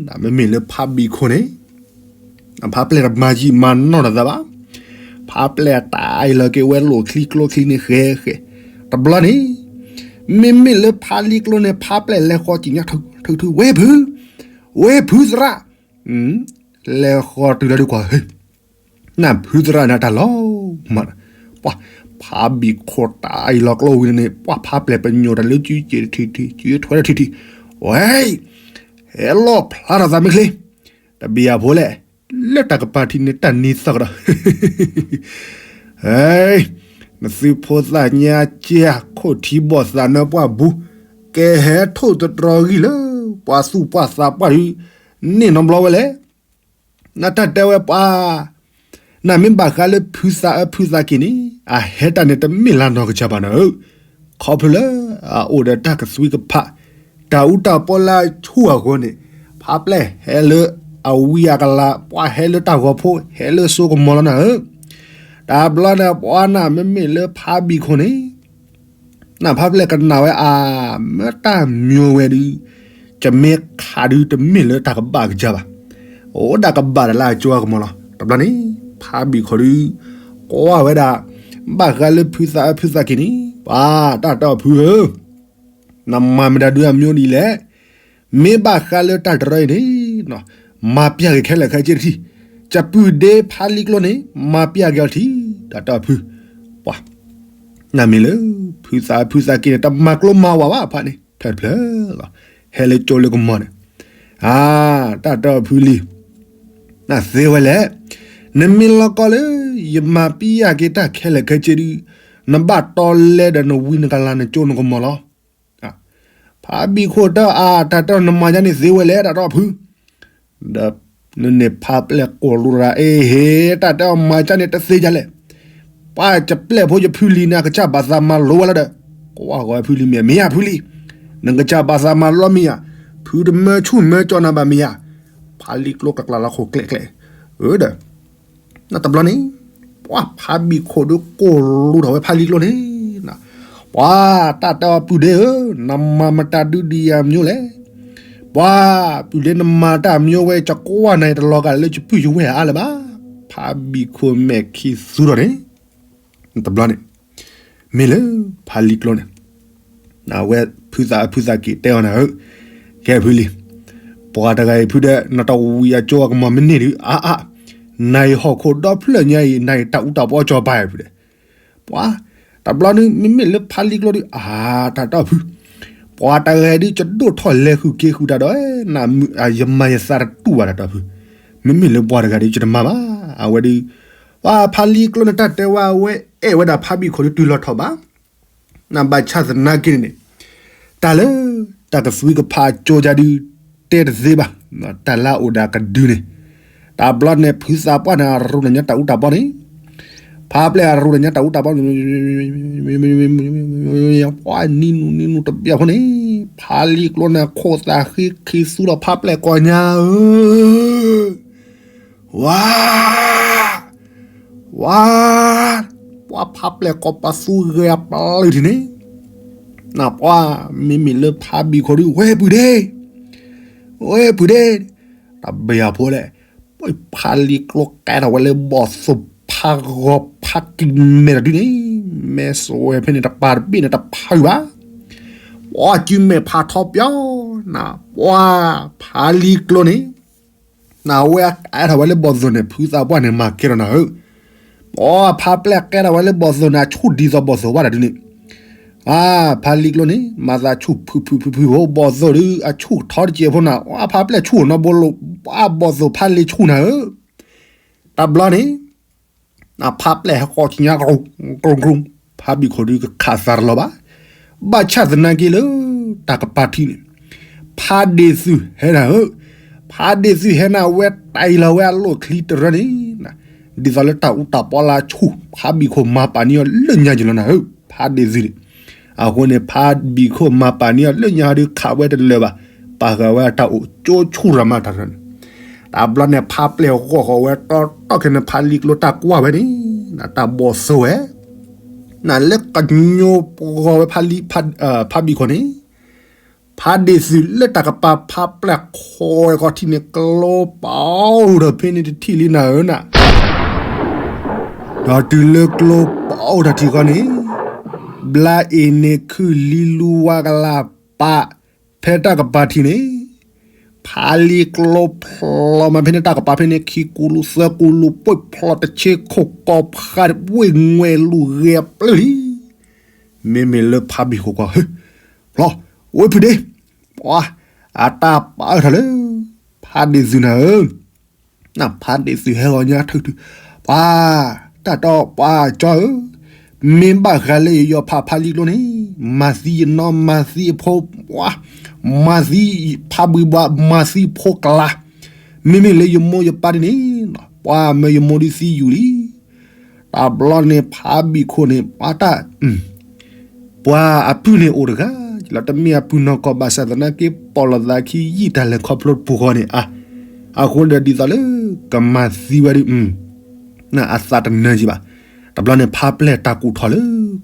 န့ၣ် မ့မ့ၢ်လၢဖါဘံၣ်ခိၣ်န့ၣ် ဖါပျဲၢ်တမၤယံာ်မၤနီၢ်နသးဘၣ်. ဖါပျဲၢ်တၢ်အံၤလီၤက့ၤဝဲလိာ်ချံကျိချံန့ၣ်ဃဲဃဲ. တဘျီန့ၣ် မ့မ့ၢ်လၢဖါလံကျိန့ၣ် ဖါပျဲၢ်လဲၤဃီၤစံၣ်ညီၣ်ထုထု ဝဲၢ်ဖု, ဝဲၢ်ဖုသရၣ်, လဲၤဃီၤတုၤလီၤဒုးကွၢ် နၢ်ဖုသရၣ်န့ၣ်တၢ်လီၤမး, ပှၤ ဖါဘံၣ်ခိၣ်တၢ်အံၤလီၤကျိဝံၤန့ၣ် ပှၤဖါပျဲၢ်ပညိၣ်တၢ်လၢကၠူက့ၤတထံၣ်ထံၣ် ကၠူထွဲတထံၣ်ထံၣ်, ဝဲ ဟဲလီၤဖျါထီၣ်သးမ့ၢ်ချ့, တဘံၣ်အဖိလဲၣ်, လၢတၢ်ကပၤထံးန့ၣ် တၢ်နံၤသီၣ်ကဒီး, နသုဖိသၣ်ညါကၠၢ် ခိၣ်ထံဘီၣ်သးနၢပှၢ်ဘူး, ကဲဟဲထိၣ်တတြီဂံၢ်လၢ ပှၤသူၣ်ပှၢ်သးပှၢ်ဒုး န့ၢ်နီတဘျီဝဲလဲၣ်. နတၢ်တဲဝဲပှၤ နမ့ၢ်ဘၣ်ဃးလၢဖုသးအၢဖုသးက့ၤန့ၣ် အဟဲတၢ်န့ၣ်တမ့ၢ်လၢနီၢ်ကစၢ်ဘၣ်နီၤဧၢ. ခီဖျိလၢအအိၣ်ဒီးတၢ်ကသွံကဖး တၢ်အူတၢ်ပီလၢအဆူၣ်အဃိန့ၣ် ဖးပျဲၢ်ဟဲလၢအဝံအကလၤ ပှၤဟဲလၢတၢ်ဂီၤဖိ ဟဲလၢစိကမီၤလီၤနၤဧၢ. တဘျီန့ၣ်ပှၤနမ့မ့ၢ်လၢဖးဘံၣ်ခိၣ်န့ၣ် နဖးပျဲၢ်ကနၣ်ဝဲအါ မ့ၢ်တၢ်မံဝဲဒုး ကမ့ၢ်ခးဒုးတမ့ၢ်လၢတၢ်ကဘၣ်ကစၢ်ဘၣ်. အိၣ်ဒၣ်ကဘၣ်တၢ်လၢအကၠိအကမီၤလီၤ. တဘျီန့ၣ် ဖးဘံၣ်ခိၣ်ဒုး ကွၢ်ဝဲဒၣ် ဘၣ်ဃးလၢဖုသးအၢဖုသးက့ၤန့ၣ် ပှၤတၢ်တီဖုဧၢ နမၤမတၤဒုးအမျိုးဒ်လဲၣ်. မ့ၢ်ဘၣ်ဃးလၢတၢ်တရၢအံၤန့ၣ် မၤပျၢ်က့ၤခဲလၢာ်ခဲဆ့တထံၣ်, ကပုၢ်ဒ့ဖးလံကျိန့ၣ် မၤပျၢ်က့ၤအီၤတထံၣ်, တၢ်တီဖု, ပှၤ, နမ့ၢ်လၢ ဖုသးဖုသးက့ၤန့ၣ် တမၤကျိမၤဝးဘၣ်ဖးန့ၣ် ဖျၢၣ်တဖျၢၣ်လီၤ, ဟဲလၢကၠိလၢကမီၤန့ၣ်, အါ, တၢ်တီဖုလံ နသ့ဝဲလဲၣ်, နမ့ၢ်လီၤကီလၢ ယမၤပျၢ်က့ၤတၢ်ခဲလၢာ်ခဲဆ့ဒုး, နဘၣ်တီလဲဒီးနဝံနကလၤနကၠိနကမီၤလီၤ. ဖးဘံၣ်ခိၣ်တၢ်အါ တၢ်တီနမၤယါန့ၣ်သ့ဝဲလဲၣ် တၢ်တီဖု, ဒီးနန့ၣ်ဖးပျဲၢ်ကိၢ်လိတဂၤ အ့ဟ့ တၢ်တီမၤကၢ်န့ၣ်တသ့ယါလဲၣ်, ပှၤကပျဲၢ်ဖိယဖုလံန့ၣ် အကစၢ်ဘၣ်သးမၤလိဝဲလီၤဒီး, ကွၢ်ဂီၤဖုလံမ့ၢ် မ့ၢ်ယါဖုလံ, နကစၢ်ဘၣ်သးမၤလိမ့ၢ်ယါ, ဖုတမၢဆူၣ်မၢကၠီနၤဘၣ်မ့ၢ်ယါ, ဖးလံကျိကျးကျးလီၤခိၣ်ကျဲကျဲ, အၢဒီး နတဘျီန့ၣ်, ပှၤဖးဘံၣ်ခိၣ်ဒုးကိၢ်လိထီၣ်ဝဲဖးလံကျိန့ၣ်, ပှၤတၢ်တီပုၢ်ဒ့ဧၢ, နမၤမတၤဒုးဒံးယၤမၠိလဲၣ်, ပှၤပုၢ်ဒ့နမၤတၢ်မၠိဝဲ ယကွၢ်နၤအံၤတလီၤဂာ်လၢယပုၢ်ယဝဲၢ်အါလၢၤဘၣ်, ဖးဘံၣ်ခိၣ်မဲာ်ခံသူထီၣ်န့ၣ်, နတဘျီန့ၣ်, မ့ၢ်လၢဖးလံကျိန့ၣ် အဝဲဖုသးအၢဖုသးက့ၤတဲအီၤနၤဧၢ, ကဲဖုလံ, ပှၤတဂၤအံၤဖုဒီး နတဝံၤအကၠိအကမီၤမ့ၢ်န့ၢ်ဒုး အါအါ, နအံၤဟီၣ်ခိၣ်ဒီဖျၢၣ်ညါအံၤ နအံၤတၢ်အူတၢ်ပီကၠီၤပၤအံၤဖုဒီး, ပှၤ, တဘျီန့ၣ် မ့မ့ၢ်လၢဖးလံကျိဒုး အါ, တၢ်တီဖု, ပှၤတဂၤဒုး ယဒိၣ်ထီၣ်လဲၤဃုာ်က့ၤဃုာ်တၢ်ဒီး, ယမၤယသးတတူၢ်ဘၣ်တၢ်တီဖု, မ့မ့ၢ်လၢပှၤတဂၤဒုး ယတမၤဘၣ်, အဝဲဒုး ပှၤဖးလံကျိန့ၣ် တၢ်တဲဝဲအဝဲအဲၣ်ဝဲဒၣ်ဖးဘံၣ်ခိၣ်ဒုးတုၤလီၤထီၣ်ဘၣ်, နဘၣ်ဆၣ်သနာ်က့န့ၣ်, တၢ်လၢ တၢ်ကသွံကဖးကၠိယါဒုး တဲတသ့ဘၣ်, တၢ်လၢအအိၣ်ဒီးကဒုန့ၣ်, တဘျီန့ၣ် ဖုသးပှၢ်န့ၣ် အရူၢ်န့ၣ်ညါတၢ်အူတၢ်ပီန့ၣ်, ဖးပျဲၢ်အရူၢ်န့ၣ်ညါတၢ်အူတၢ်ပီန့ၣ် ပှၤနံၤနူနံၤနူတဘျီဖိန့ၣ်, ဖးလံကျိန့ၣ် ခိၣ်သးဃ့ခံသူဒီးဖးပျဲၢ်ကိးညါဧၢ, ဝါ, ဝါ, ပှၤဖးပျဲၢ်ကိးပသူဂဲၤအပျုၢ်ထံၣ်န့ၣ်, နပှၤ, မ့မ့ၢ်လၢဖးဘံၣ်ခိၣ်ဒုး ဝဲပုၢ်ဒ့, ဝဲပုၢ်ဒ့, တဘၣ်ယၤဖိလဲၣ်, ဖးလံကျိကဲထီၣ်ဝဲလၢဘီၣ်သိၣ်ဖးဂီၤဖးကံၤမဲာ်တဒုန့ၣ်, မဲာ်စွဲဖဲန့ၣ်တပၤတဘ့ၣ်န့ၣ်တဖုဘၣ်, ပှၤစုမဲာ်ဖးထီပျီ, နပှၤ, ဖးလံကျိန့ၣ် နဝဲကဲထီၣ်ဝဲလၢဘီၣ်သိၣ်န့ၣ် ဖုသးပှၢ်န့ၣ် မၤကဲထီၣ်နၤဧၢ, ပှၤဖးပျဲၢ်ကဲထီၣ်ဝဲလၢဘီၣ်သိၣ်န့ၣ် အဆူၣ်ဒ်သိးဘီၣ်သိၣ်ဝဲဒၣ်ဒုန့ၣ်, အါ, ဖးလံကျိန့ၣ် မၤသးဆူၣ်ဖုၣ်ဖုၣ်ဖုၣ်ဖုၣ်ဖိ ဘီၣ်သိၣ်ဒုး အဆူၣ်ထီတကဲးဖိနၤ, အါ, ဖးပျဲၢ်ဆူၣ်နီတဘိလိာ်, အါ, ဘီၣ်သိၣ်ဖးလံဆူၣ်နၤဧၢ, တဘျီန့ၣ် နဖးပျဲၢ်ဟဲဃီဆူညါ ကြုံကြုံ, ဖးဘံၣ်ခိၣ်ဒုးကခးသးတလီၤဘၣ်, ဘၣ်ဆၣ်သနာ်က့လၢ တၢ်ကပၤထံးန့ၣ်, ဖးဒ့ၣ်သုးဟဲနၤဧၢ, ဖးဒ့ၣ်သုးဟဲနၤ ဝဲတၢ်အံၤလီၤဝဲအလီၢ်ချံတရၢန့ၣ်, ဒ်သိးလၢတၢ်အူတၢ်ပီလၢအဆူၣ် ဖးဘံၣ်ခိၣ်မၤပာ်န့ၢ်အီၤလၢညါယလီၤနၤဧၢ, ဖးဒ့ၣ်သုးန့ၣ်, အဃိန့ၣ် ဖးဘံၣ်ခိၣ်မၤပာ်န့ၢ်အီၤလၢညါဟီဒုးခးဝဲတလၢာ်ဘၣ်, ပာ်ဃာ်ဝဲအတၢ်အိၣ်ကၠိဆူၣ်ရၤမးတၢ်တရၢန့ၣ် တဘျီန့ၣ် ဖးပျဲၢ်ဂီၢ်ဃီၤဝဲတီတီခဲန့ၣ် ဖးလံကျိတၢ်ကွၢ်ဝဲန့ၣ်, တၢ်ဘီၣ်သိၣ်ဝဲ, နလၢကညိပဂီၤဝဲ ဖးဘံၣ်ခိၣ်န့ၣ်, ဖးဒ့ၣ်သုးလၢတၢ်ကပၤ ဖးပျဲၢ်ခိးဝဲခီၣ်ထံးန့ၣ် ကျိပအိၣ်ဒီးဖဲန့ၣ်တထံၣ်လံနၤဧၢနၤ, ဒီးတုၤလၢကျိပအိၣ်တၢ်ထံၣ်ဃီန့ၣ်, ဘျါအ့ၣ်န့ၣ်ခုၣ်လံလူဝါကလၤပာ် ဖဲတၢ်ကပၤထံးန့ၣ်, ဖးလံကျိဖျိမးဖဲန့ၣ် တၢ်ကပၤဖဲန့ၣ် ခံကူလူသၢကူလူ ပှ့ၢ်ဖျိတဆ့ခိၣ်ကီၢ်ဖး ဝ့ၢ်ငွဲလူၤဂဲၤအပျုၢ်လံ, မ့မ့ၢ်လၢဖးဘံၣ်ခိၣ်ကွၢ်, ဖျီ, ဝ့ၢ်ဖုဒ့, ပှၤ, အတၢ်ပာ်အၢထီၣ်လၢ ဖးဒ့ၣ်သုးနၤဧၢ နဖးဒ့ၣ်သုးဟဲဂီၤညါထုးထုး, ပှၤ, တၢ်တီပှၤကၠီဧၢ, မ့ၢ်ဘၣ်ဃးလၢယယီၤဖးဖးလံကျိန့ၣ်, မၤသံယနီၢ်မၤသံအဖိ, ပှၤ, မၤသံဖးဘှံးဘှါ မၤသံဖိကျါ, မ့မ့ၢ်လၢယမိၢ်ယပၢ်ဒ်န့ၣ်, ပှၤမၢယမိၢ်ဒုးသံယူၤလံ. တဘျီန့ၣ် ဖးဘံၣ်ခိၣ်န့ၣ် ပှၤတၢ် ပှၤအပုၢ်န့ၣ်အိၣ်တဂၤလီၤ, တမ့ၢ်အပုၢ်နီၢ်ကီၢ် ဘၣ်ဆၣ်သနာ်က့ ပိာ်လိာ်သးခံယံာ်တၢ်လဲၤခီဖျိတပူၤဃီန့ၣ်, အဃိဒီးဒ်သိးလၢ ကမၤသံဝဲဒုး အသးတနၢၤကံဘၣ်. တဘျီန့ၣ် ဖးပျဲၢ်တၢ်ကူၣ်ထီၣ်လၢ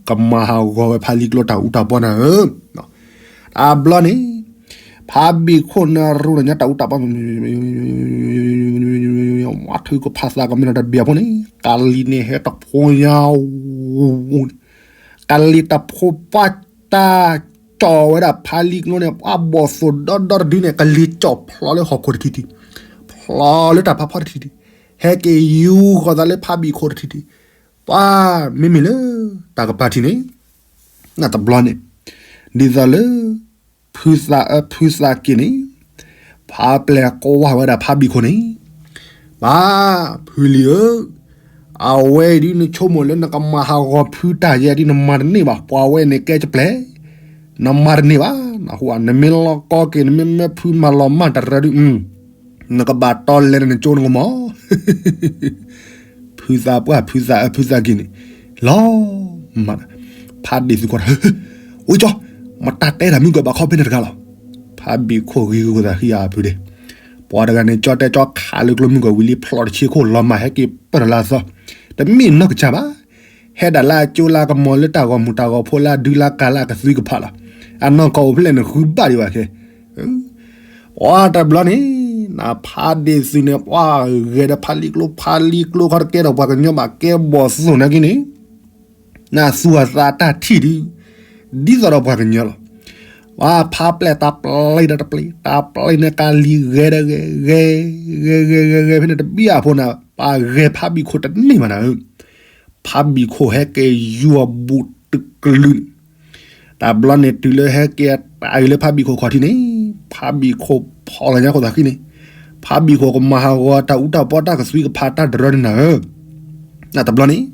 ကမၤဟးဂီၤဝဲဖးလံၤကျိတၢ်အူတၢ်ပီနၤဧၢ. တဘျီန့ၣ် ဖးဘံၣ်ခိၣ်န့ၣ်ရူၢ်တညါတၢ်အူတၢ်ပီ ထုကဖးသးကမ့ၢ်လီၤတဘျီဖိန့ၣ် ကလံၤန့ၣ်ဟဲတဖိညါ ကလံၤတဖိပှၢ်တၢ်ကၠီၣ်ဝဲဒၣ်ဖးလံၤကျိန့ၣ် ပှၤဘီၣ်သိၣ်ဒီဒီတဒုန့ၣ် ကလံၤကၠီၣ်ဖျိးလၢဟီၣ်ခိၣ်တထံၣ်ထံၣ်, ဖျိးလၢတၢ်ဖးဖီတထံၣ်ထံၣ်, ဟဲက့ၤယူၤဃီၤသးလၢဖးဘံၣ်ခိၣ်တထံၣ်ထံၣ်, ပှၤမ့မ့ၢ်လၢ တၢ်ကပၤထံၣ်န့ၣ် နတဘျီန့ၣ် ဒ်သိးလၢ ဖုသးအၢဖုသးက့ၤန့ၣ် ဖးပျဲၢ်ကွၢ်ဝဲဒၣ်ဖးဘံၣ်ခိၣ်န့ၣ်, ပၢ်ဖုလံၤဧၢ, အဝဲဒုးနဆိကမိၣ်လၢနကမၤဟးဂီၤဖုတၢ်ယဲဒုးနမၤတန့ၢ်ဘၣ်, ပှၤဝဲန့ၣ်ကဲကပျဲၢ်, နမၤတန့ၢ်ဘၣ်, နမ့ၢ်လီၤကီက့ၤ နမ့ၢ်မၢဖုမၤလီၤမၢ်တရၢဒုး နကဘၣ်တီလဲၤနကၠိနကမီၤ ဖုသးပှၢ်ဖုသးအၢဖုသးက့ၤန့ၣ်, လီၤမၢ်, ဖးဒ့ၣ်သုးကီၢ်, အိကၠီ, မတၢ်တဲတၢ်မုၢ်ကီၢ်ဘၣ်ခီဖဲန့ၣ်တဂၤလီၤ. ဖးဘံၣ်ခိၣ်ဂ့ၤဂ့ၤသးဃံအဖုဒ့ၣ်, ပှၤတဂၤန့ၣ် ကၠီတဲကၠီခးလၢကျိမုၢ်ကီၢ်ဝံၤလံ ဖျိးတဆ့ခိၣ်လီၤမၢ်ဟဲက့ၤပၢၢ်ထီၣ်လၢအသီ, တမ့ၢ်နီၢ်ကစၢ်ဘၣ် ဟဲဒၣ်လၢအကၠိလၢအကမီၤလၢတၢ်ဂီၤမူးတၢ်ဂီၤဖိလၢအဒုလၢအကၤလၢအကသွံကဖးလီၤ. အနီၢ်ကီၢ်အိၣ်ဖဲလဲၣ်န့ၣ် ဃုဘၣ်ဒံးဘၣ်ခဲ, ပှၤတဘျီန့ၣ် နဖးဒ့ၣ်သုးန့ၣ် ပှၤဂဲၤဒီးဖးလံၤကျိ ဖးလံၤကျိခီတကဲဒီးပှၤကညီဘၣ် ကဲဘီၣ်သိၣ်နာ်က့န့ၣ် နသူၣ်အသးတၢ်ထံၣ်ဒုး ဒ်သိးဒီးပှၤကညီလီၤ. ပှၤဖးပျဲၢ်တၢ်ပျဲၢ်ဒီးတပျဲၢ် တၢ်ပျဲၢ်န့ၣ်ကလံၤဂဲၤဒီးဂဲၤ ဂဲၤ ဂဲၤ ဂဲၤ ဂဲၤ ဂဲၤ ဖဲန့ၣ်တဘံၣ်အဖိန့ၣ် ပှၤဂဲၤဖးဘံၣ်ခိၣ်တန့ၢ်ဘၣ်နၤဧၢ ဖးဘံၣ်ခိၣ်ဟဲက့ၤယူၤအဘူးတကလုာ်န့ၣ်, တဘျီန့ၣ်တုၤလၢဟဲက့ၤအတၢ်အံၤလၢဖးဘံၣ်ခိၣ်ခီၣ်ထံးန့ၣ်, ဖးဘံၣ်ခိၣ်ဖီၣ်လီၤညါခိၣ်သးဃံန့ၣ်, ဖးဘံၣ်ခိၣ်ကမၤဟးဂီၤတၢ်အူတၢ်ပီတၢ်ကသွံကဖးတၢ်တရၢန့ၣ်နၤဧၢ, တဘျီန့ၣ်,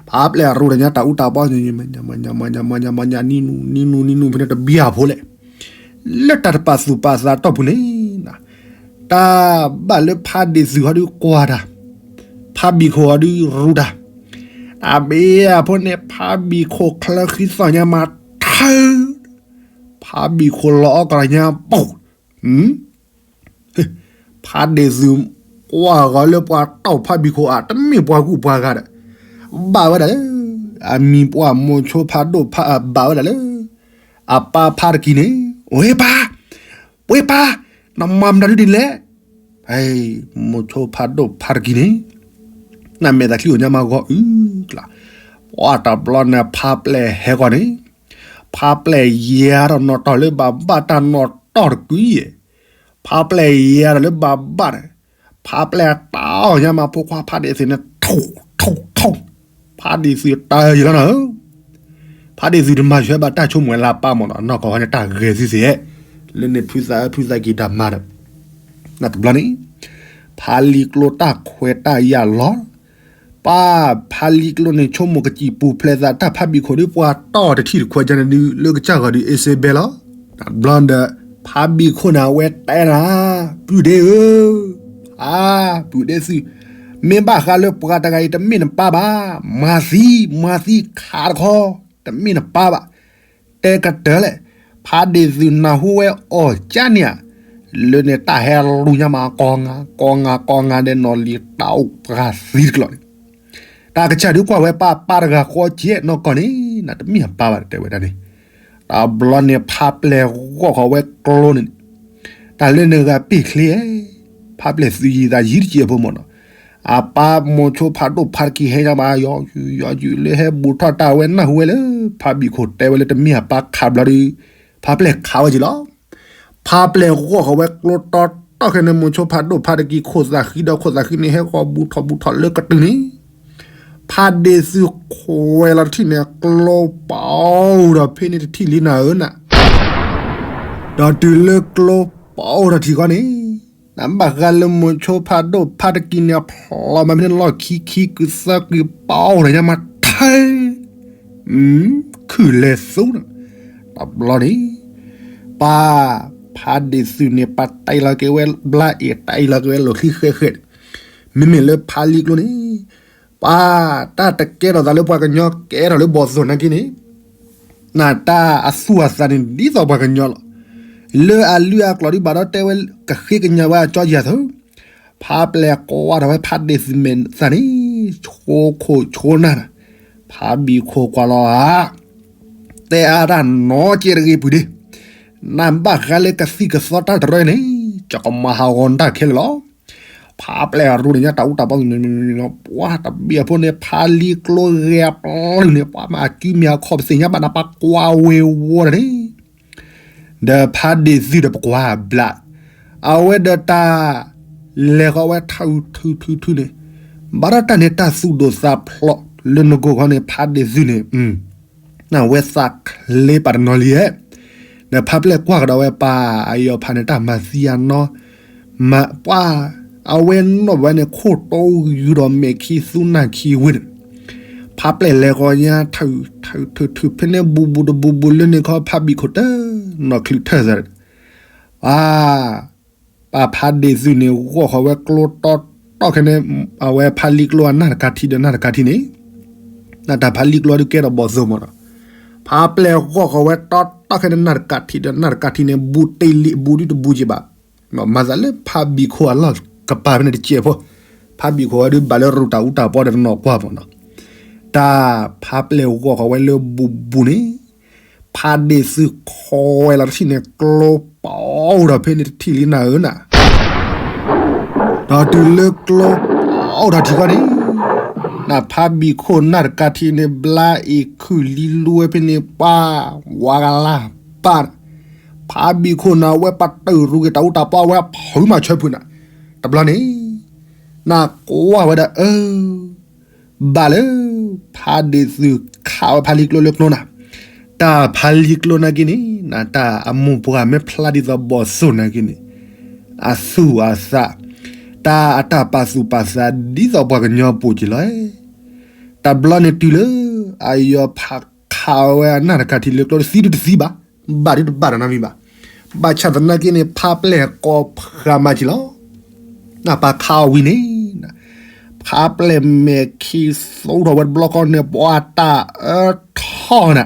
ဖးပျဲၢ်အရူၢ်တညါတၢ်အူတၢ်ပီ မၤညါ မၤညါ မၤညါ မၤညါ နံၤနူၤ နံၤနူၤ နံၤနူၤ ဖဲန့ၣ်တဘံၣ်အဖိလဲၣ် လၢတၢ်တပာ်သူၣ်ပာ်သးတီၢ်ပူၤန့ၣ်, တၢ်ဘၣ်လၢဖးဒ့ၣ်သုးဟီဒုးကွၢ်တၢ်, ဖးဘံၣ်ခိၣ်ဟီဒုးရူၢ်တၢ်, တၢ်ဘံၣ်အဖိန့ၣ် ဖးဘံၣ်ခိၣ်ချၢဃံသီၣ်ညါမၤထၢ, ဖးဘံၣ်ခိၣ်လီၤအီၣ်ကီၢ်ညါပိၢ် ဖးဒ့ၣ်သုးကွၢ်ဂီၤလၢပှၤတီၢ်ဖးဘံၣ်ခိၣ်အါ တမ့ၢ်ပှၤဂုၤပှၤဂၤဒီး, ဘၣ်ဝဲဒၣ်လၢ အမံၤပှၢ်မိၤဆိဖးဒိၣ်ဖးဘၣ်ဝဲဒၣ်လၢ အပၢ်ဖးတကံၢ်န့ၣ်, အိၣ်ဟ့ၣ်ပၢ်, ပှ့ၤပၢ်, နမၤမတၤဒုဒ်လဲၣ်, မိၤဆိဖးဒိၣ်ဖးတကံၢ်န့ၣ်, နမဲာ်သးချံအိၣ်ညါမၤဂီၤအုၣ်ကျါ, ပှၤတဘျီန့ၣ်ဖးပျဲၢ်ဟဲဂီၤန့ၣ်, ဖးပျဲၢ်ယၤထီၣ်နီၣ်တီၢ်လၢဘၣ်ဘၣ်တၢ်နီၣ်တီၢ်တကွံယဲၢ် ဖးပျဲၢ်ယၤဒီးလၢဘၣ်ဘၣ်န့ၣ်, ဖးပျဲၢ်တၢ်အီၣ်ညါမၤဖိခွါဖးဒ့ၣ်သုးန့ၣ် ထိၣ်ထိၣ်ထိၣ်, ဖးဒ့ၣ်သုးတၢ်ယံၤလီၤနၤဧၢ, ဖးဒ့ၣ်သုးတမၤဆှဲဘၣ်တၢ်ဆိကမိၣ်လၢအပၢ်မ့ၢ်နီၤ နီၢ်ကီၢ်ဝဲန့ၣ်တၢ်ဂဲၤသုသ့ၣ်, လၢန့ၣ်ဖုသးအၢဖုသးက့ၤတၢ်မၤဒီး, နတဘျီန့ၣ်, ဖးလံၤကျိတၢ်ခွဲးတၢ်ယာ်လီၤ ပၢ်ဖးလံၤကျိန့ၣ် ဆိကမိၣ်ကစံၣ်ပူၤဖျဲးသးတၢ်ဖးဘံၣ်ခိၣ်ဒီးပှၤတီၢ်တထံၣ်တခွဲးကန့ၣ်ဒုး လၢကစၢ်ဂီၤဒုး အ့စ့ဘဲလီၤ. တဘျီဒီး ဖးဘံၣ်ခိၣ်န့ၣ် အဝဲတဲနၤ, ပုၢ်ဒ့ဧၢ, အါ, ပုၢ်ဒ့သုး, မ့ၢ်ဘၣ်ဃးလၢပှၤတဂၤအံၤ တမ့ၢ်နပၢ်ဘၣ်, မၤသံ, မၤသံခးတခီ, တမ့ၢ်နပၢ်ဘၣ်. တဲကတၢၢ်လဲၣ်, ဖးဒ့ၣ်သုးနၢ်ဟူဝဲအီၣ်ကၠၢန့ၣ်ဧါ, လၢန့ၣ်တၢ်ဟဲလူၤညါမး ကိးငါ, ကိးငါ, ကိးငါဒဲးနီၢ်လံၤတၢ်အိၣ်ပှၤသံတကျိၤန့ၣ်, တၢ်ကစၢ်ဒုးကွၢ်ဝဲပၢ်ပၢ်တဂၤဃီကဲနီၢ်ကီၢ်န့ၣ်, နတမ့ၢ်အပၢ်ဘၣ်တဲဝဲဒၣ်န့ၣ်, တဘျီန့ၣ်ဖးပျဲၢ်ဂီၢ်ဃီဝဲကျိန့ၣ်, တၢ်လၢနဂၤပ့ၢ်ချ့ဧါ, ဖးပျဲၢ်သုးယံၤသးယံၤတက့ၢ်အဖိမ့ၢ်နီၤ, အပၢ်မိၤဆိဖးဒိၣ်ဖးတကံၢ်ဟဲညါမး ယီၤယုာ်ယီၤယုာ်လၢဟဲဘူးထီၣ်တၢ်ဝဲနၢ်ဟူဝဲလၢ ဖးဘံၣ်ခိၣ်တဲဝဲလၢတမ့ၢ်အပၢ်ခးဘျီဒီး, ဖးပျဲၢ်ခးဝဲက့ၤလီၤ. ဖးပျဲၢ်ဂီၢ်ဃီဝဲကျိတီတီခဲန့ၣ် မိၤဆိဖးဒိၣ်ဖးတကံၢ်ခိၣ်သးဃံဒီးခိၣ်သးဃံန့ၣ် ဟဲဃီၤဘူးထီၣ်ဘူးထီၣ်လၢကတုၤန့ၣ်, ဖးဒ့ၣ်သုးခွဲးလီၤတထံၣ်န့ၣ် ကျိပအိၣ်ဒီးဖဲန့ၣ်တထံၣ်လံနၤဧၢနၤ, ဒီးတုၤလၢကျိပအိၣ်ထီၣ်ထံၣ်ဃီန့ၣ်, နဘၣ်ဃးလၢမိၤဆိဖးဒိၣ်ဖးတကံၢ်န့ၣ် ဖျိးမးဖဲန့ၣ်လီၢ်ခံခံကုသၢကုပအိၣ်ဒီးညါမးထဲ ခုၣ်လဲၤသူန့ၣ်, တဘျီန့ၣ်, ပၢ် ဖါဒ့ၣ်သုးန့ၣ် ပာ်တ့ၢ်လီၤက့ၤဝဲဘျါအ့ၣ် တ့ၢ်လီၤက့ၤဝဲလီၢ်ခံဃဲးဃဲး, မ့မ့ၢ်လၢဖါလံကျိန့ၣ် ပှၤတၢ်တကဲထီၣ်သးလၢပှၤကညီ ကဲထီၣ်လၢဘီၣ်သိၣ်နာ်က့န့ၣ် နတၢ်အသူၣ်အသးန့ၣ် ဒ်သိးပှၤကညီလီၤ. လၢအလုၢ်အကျိၤဒ်ဘၣ်ဒီးတဲဝဲ ကဃ့ကညးဝဲအကၠီယၤသၢ ဖါပျဲၢ်ကွၢ်ထီၣ်ဝဲဖါဒ့ၣ်သုးမဲာ်သၣ်န့ၣ် ဆိခိၣ်ဆိနၢ်, ဖါဘံၣ်ခိၣ်ကွၢ်လီၤဧါ, တဲအါတၢ်နီတစဲးတဂ့ၤ ပုၢ်ဒ့, နဘၣ်ဃးလၢကသံၣ်ကသီတၢ်တရၢန့ၣ် ကကမၤဟးဂီၤနတၢ်ခဲလၢာ်လီၤ. ဖါပျဲၢ်အရူၣ်န့ၣ် ညါတၢ်အူတၢ်ပီ ပှၤတဘ့ၣ်အဖိန့ၣ် ဖါလံကျိဂဲၤပျုၢ်န့ၣ် ပှၤမၤအကုမ့ၢ်အခီၣ် ပသ့ၣ်ညါဘၣ်နၤ ပှၤကွၢ်ဝ့ၤဝီၤတၢ်န့ၣ် ဒီးဖါဒ့ၣ်သုးဒီးပကွၢ်ဘျး, အဝဲဒီးတၢ်လဲၤဃီၤဝဲထၢၣ်ထူၣ်ထူၣ်ထူၣ်န့ၣ်, ဘၣ်ဒီးတၢ်န့ၣ်တၢ်သူၣ်ဒိၣ်သးဖျိးလၢနကိၢ်ခီန့ၣ် ဖါဒ့ၣ်သုးန့ၣ် နဝဲသးချ့ပာ်တနီၤလံဧါ, ဒီးဖါပျဲၢ်ကွၢ်ကဒီးဝဲပၢ်အယီၤဖးန့ၣ် တၢ်မၤသံအနီၢ်, မၤပှၢ်, အဝဲနီၣ်ဘၣ်ဝဲန့ၣ် ခိၣ်တီဂုၤဒီးမဲာ်ခံသူနၢ်ခံဝ့ၢ်န့ၣ်, ဖါပျဲၢ်လဲၤဃီၤညါထၢၣ်ထူၣ်ထူၣ်ထူၣ်ဖဲန့ၣ် ဘူးဘူးတဘူးဘူးလၢန့ၣ်ခီ ဖါဘံၣ်ခိၣ်တနီၤချုးထၢၣ်သး ပၢ်, ပၢ်ဖါဒ့ၣ်သုးန့ၣ်ဂီၢ်ဃီၤဝဲကျိတီတီခဲန့ၣ်, အဝဲဖါလံကျိအနၢ်တကးထံးဒီးနၢ်တကးထံးန့ၣ်, နတၢ်ဖါလံကျိဒုးကဲထီၣ်ဘီၣ်သိၣ်မးနီၤ, ဖါပျဲၢ်ဂီၢ်ဃီၤဝဲတီတီခဲန့ၣ် နၢ်တကးထံးဒီးနၢ်တကးထံးန့ၣ် ဘူးတ့ၢ်လံ ဘူးဒုတဘူးက့ၤဘၣ်, မၤသးလၢဖါဘံၣ်ခိၣ်အလီၢ်ကပၤဖဲန့ၣ်တစဲးဖိ, ဖါဘံၣ်ခိၣ်ဝဲဒုးဘၣ်လၢရူၢ်တၢ်အူတၢ်ပီဒီးတနီၤကွၢ်မးနီၤ, တၢ်ဖါပျဲၢ်ဂီၢ်ဃီၤဝဲလၢဘူးဘူးန့ၣ် ဖါဒ့ၣ်သုးခိးဝဲလီၤတထံၣ်န့ၣ် ကျိပအိၣ်ဒီးဖဲန့ၣ်တထံၣ်လံနၤဧၢနၤ, ဒီးတုၤလၢကျိပအိၣ်ဒီးထံကီၢ်န့ၣ်, နဖါဘံၣ်ခိၣ်နၢ်တကးထံးန့ၣ် ဘျါအ့ၣ်ခုၣ်လံလူဝဲဖဲန့ၣ် ပှၤဝါကလၢ်ပၢ်, ဖါဘံၣ်ခိၣ်နၤဝဲပတုာ်ရူၢ်က့ၤတၢ်အူတၢ်ပီဝဲဖုးမၤဆၢဖုးနၤ, တဘျီန့ၣ် နကွၢ်ဝဲဒၣ်အၢ ဘၣ်လၢ ဖါဒ့ၣ်သုးခးဝဲဖါလံကျိလၢကျိနၤ, တၢ်ဖါလံကျိနာ်က့န့ၣ် နတၢ်အမိၢ်ပှၢ်မ့ၢ်ဖျါဒ်သိးဘီၣ်သိၣ်နာ်က့န့ၣ်, အသူၣ်အသး, တၢ်အတၢ်ပာ်သူၣ်ပာ်သးဒ်သိးပှၤကညီအပူၤက့ၤလီၤ, တဘျီန့ၣ်တုၤလၢ အယီၤဖးခးဝဲအနၢ်တကးထံးလၢကျိတသံဒုတသံဘၣ်, ဘၣ်ဒုတဘၣ်ဒီးနီတမံၤဘၣ်, ဘၣ်ဆၣ်သနာ်က့န့ၣ် ဖါပျဲၢ်ကိးဖးမၤက့ၤလီၤ နပာ်ခးအီၤဝံၤန့ၣ်, ဖါပျဲၢ်မဲာ်ခံသူထီၣ်ဝဲတဘျီဃီန့ၣ် ပှၤတၢ်အၢထီၣ်နၤ,